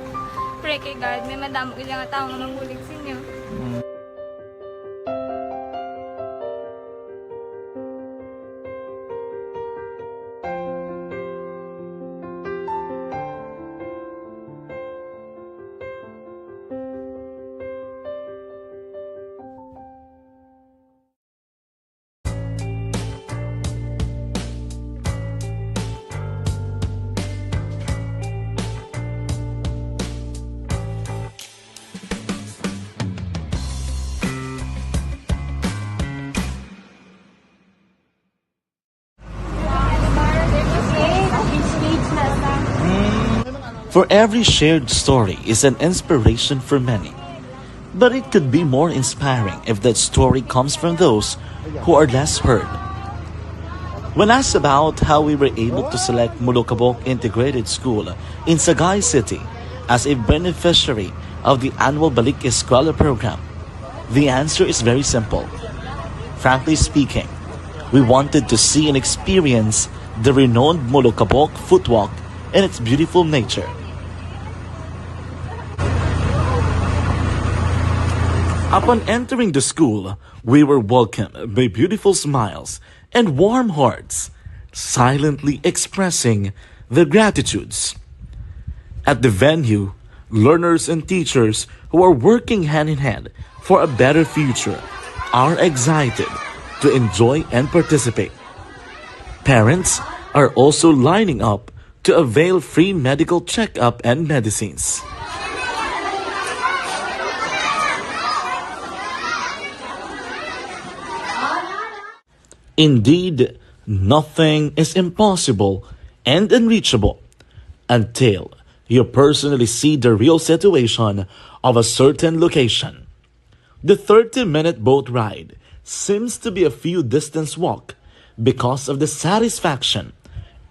pray kay God, may madamo gid nga tawo nga mabulig sa inyo. Mm. For every shared story is an inspiration for many. But it could be more inspiring if that story comes from those who are less heard. When asked about how we were able to select Molokabok Integrated School in Sagay City as a beneficiary of the annual Balik Eskwela program, the answer is very simple. Frankly speaking, we wanted to see and experience the renowned Molokabok Footwalk and its beautiful nature. Upon entering the school, we were welcomed by beautiful smiles and warm hearts, silently expressing their gratitudes. At the venue, learners and teachers who are working hand in hand for a better future are excited to enjoy and participate. Parents are also lining up to avail free medical checkup and medicines. Indeed, nothing is impossible and unreachable until you personally see the real situation of a certain location. The thirty-minute boat ride seems to be a few distance walk because of the satisfaction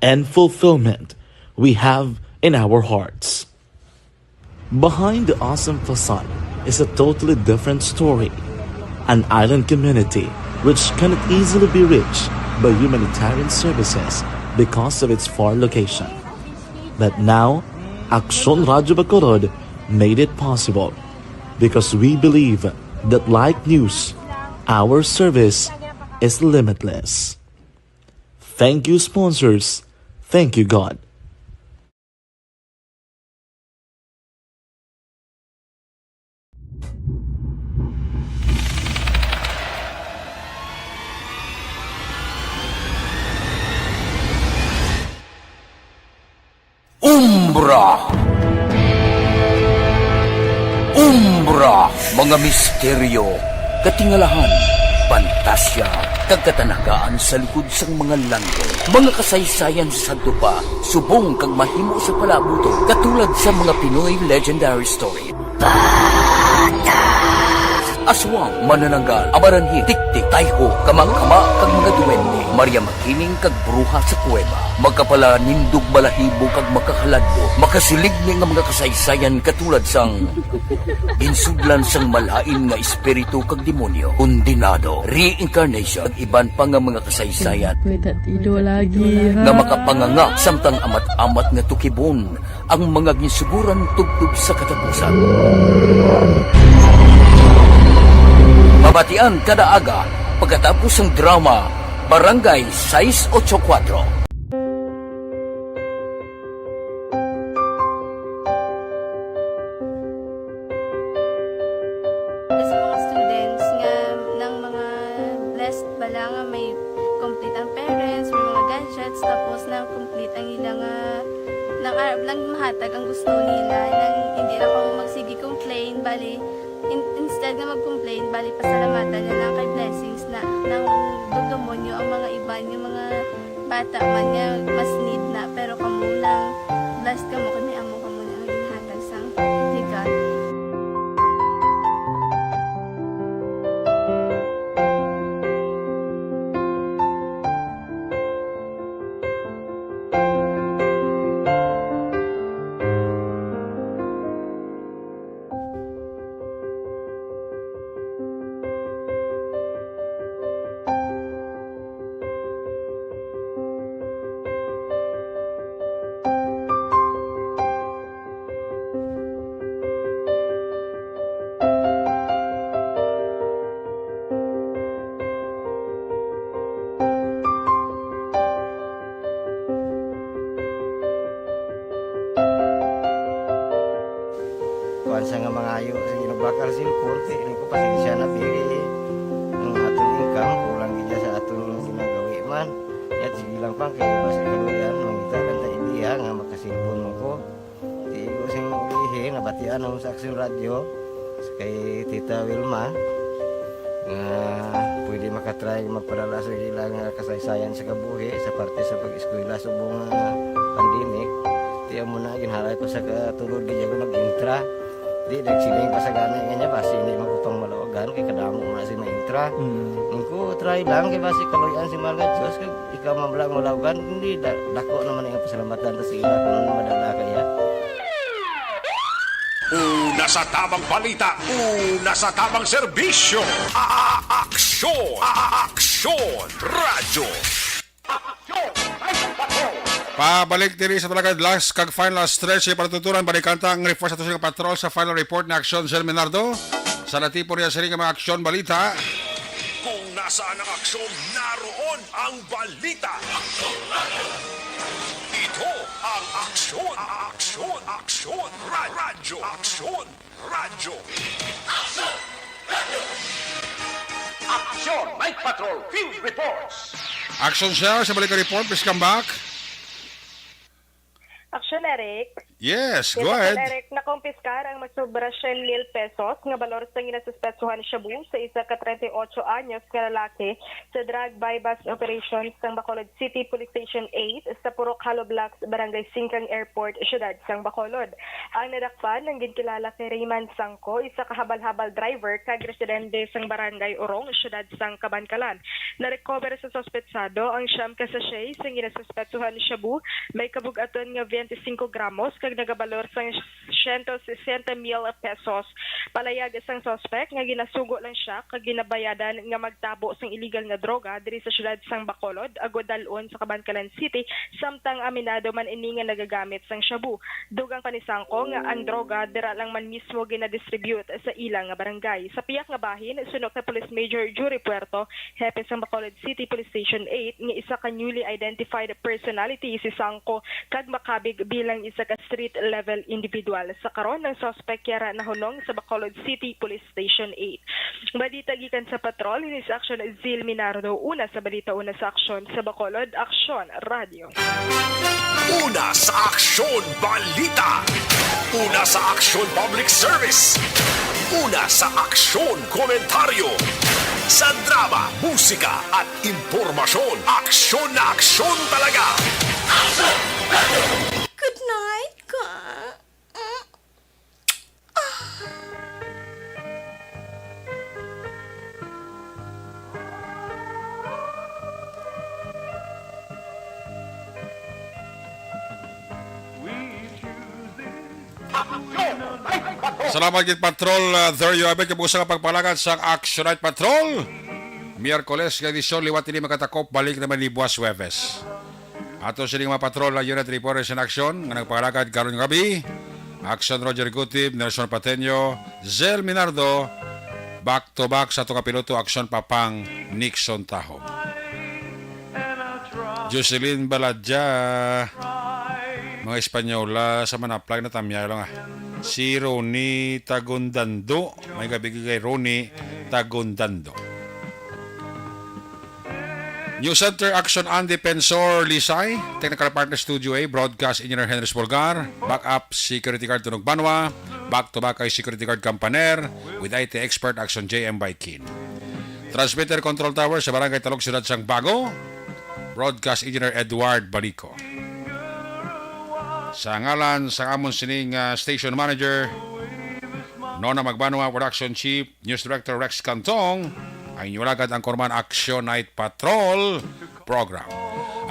and fulfillment we have in our hearts. Behind the awesome facade is a totally different story. An island community which cannot easily be reached by humanitarian services because of its far location. But now, Aksyon Radyo Bacolod made it possible because we believe that, like news, our service is limitless. Thank you, sponsors. Thank you, God. Umbra. Umbra, mga misteryo, katingalahan, pantasya, kag katanagaan sa likod sang mga langit. Mga kasaysayan sa sadto pa, subong kag mahimo sa palaabuton, katulad sa mga Pinoy legendary story. Aswang, manananggal, amaranhit, tiktik, tayho, kamangkama, kag mga duwende. Maria Makining kag bruha sa kuweba. Makapalanindog balahibo kag makakaladlok. Makasiligni nga mga kasaysayan katulad sang ginsudlan sang malain nga espiritu kag demonyo, kondenado, reincarnation, kag iban pa nga mga kasaysayan May tatido lagi, ha? nga makapanganga samtang amat-amat nga tukibon ang mga ginsuguran tubtob sa katapusan. Mabatian kada aga pagkatapos sang drama Barangay sais ocho kuwatro. Sa mga students nga nang mga blessed bala nga may complete ang parents, may mga gadgets, tapos na complete ang ila nga nang arab lang mahatag ang gusto nila, nang hindi na kamo magsige complain, bali, in-, instead nga mag-complain, bali, pasalamatan na lang kay blessings na nang dumdumo nyo ang mga iban nga mga bata man nga mas need na, pero kamo lang, blessed kamo kay may amo kamo na nga ginhatag sang regalo. Kuwan sa nga mangayo sa Ginoo bakal sin korte, ini ko pasensya na, pili ang aton income, kulang gid sa aton ginagawi man. Yat, sige lang pang, kay basi kaluyan, mangita lang ta idea nga makasilpon mo ko. Tigo sing ulihi, nabatian ang sa Aksyon Radyo, kay Tita Wilma, nga pwede makatry magpadala sa ilang kasaysayan sa kabuhi sa parte sa pag-eskwela subong nga pandemic. Tiyan mo na, ginhalay ko sa katulod, di ako nag-intra. Di, nagsiling pa sa gani nga niya, basi hindi magpapangmalawagan, kay kadamo na si maintra. Mm. Nung ko, try lang, kay basi kaluyan si Marga Diyos, kay ikaw man lang malawagan, hindi, da-, dako naman ang pasalamatan ta sa ila kung ano madala kaya. Una sa tamang balita, una sa tamang serbisyo. A-, a-, aksyon, a-, a-, aksyon, radyo. Pabalik diri sa talaga last kag final stretch sa patuturan, balikan ta ang report sa ato nga patrol sa final report ni Aksyon Zell Minardo. Sa natipon niya sini nga mga aksyon balita. Kung nasaan ang aksyon, naroon ang balita. Ito ang aksyon, aksyon, aksyon, ra-, radyo, aksyon, radyo. Action! Night Patrol Field Reports! Action, sir. Sa balik nga report, please come back. Action, Eric. Yes, Yes, go Action, ahead. Eric. Nakumpiskar ang masobra siyam mil pesos nga balor sang ginasuspetsuhan shabu sa isa ka treinta y ocho anyos nga lalaki sa drug buy-bust operation sang Bacolod City Police Station eight sa Purok Hollow Blocks, Barangay Singkang Airport, Siyudad sang Bacolod. Ang nadakpan ang ginkilala kay Rayman Sangco, isa ka habal-habal driver kag residente sang Barangay Urong, Siyudad sang Kabankalan. Na-recover sa suspetsado ang siyam ka sachet sang ginasuspetsuhan shabu, may kabug-aton nga twenty-five gramos kag nagabalor sang siyento sesenta mil pesos. Palayag sang suspek nga ginasugo lang siya kag ginabayadan nga magtabo sang illegal nga droga diri sa siyudad sang Bacolod, agod dal-on sa Kabankalan City, samtang aminado man ini nga nagagamit sang shabu. Dugang pa ni Sangco nga ang droga dira lang man mismo ginadistribute sa ila nga barangay. Sa pihak nga bahin, suno kay Police Major Jury Puerto, hepe sang Bacolod City Police Station eight, nga isa ka newly identified personality si Sangco kag makabig bilang isa ka street level individual. Sa karon, ang suspek yara nahunong sa Bacolod City Police Station eight. Balita gikan sa patrol, ini si Action Zil Minardo. Una sa balita, una sa aksyon sa Bacolod, Aksyon Radio. Una sa aksyon, balita. Una sa aksyon, public service. Una sa aksyon, komentaryo. Sa drama, musika, at impormasyon, aksyon na aksyon talaga. Good night, ka. Salamat gid, Patrol. Uh, there you have it. Kabusa nga pagpalagad sa Action Night Patrol. Miyerkules nga edisyon, liwat ini makatakop, balik naman ni buwas Huwebes. Ato sini nga mga patrol, ang Unit Reporters in Action nga nagpangalagad karon nga gabi. Action Roger Gutib, Nelson Pateño, Zell Minardo, back to back sa ato nga piloto, Action Papang, Nixon Tahom. Jocelyn Baladja, mga Espanyola sa Manaplag na tamyay lang, ah. Si Ronnie Tagundando, may gabi kay Ronnie Tagundando. News Center, Action Andy Pensor Lisay, Technical Partner Studio A, Broadcast Engineer Henry Bulgar, Backup Security Guard Tunog Banwa, Back to Back kay Security Guard Campaner, with I T Expert Action J M Baikin. Transmitter Control Tower sa Barangay Talog, Siyudad sang Bago, Broadcast Engineer Edward Balico. Sa ngalan sa amon sining, ah, Station Manager, Nona Magbanwa, Production Chief, News Director Rex Cantong, ang inyong alagad ang Korman Action Night Patrol Program.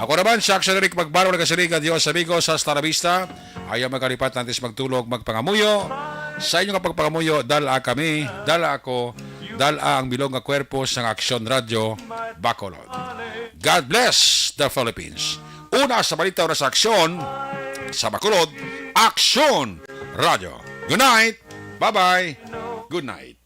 Ako naman, si Action Eric Magbanwa, nagasiring, adios, amigos, hasta la vista. Ayaw magkalipat, antes magtulog, magpangamuyo. Sa inyo nga pagpangamuyo, dala kami, dala ako, dala ang bilog nga kwerpo sang Action Radio Bacolod. God bless the Philippines. Una sa balita, una sa aksyon, sa Bacolod, Action Radio. Good night. Bye-bye. Good night.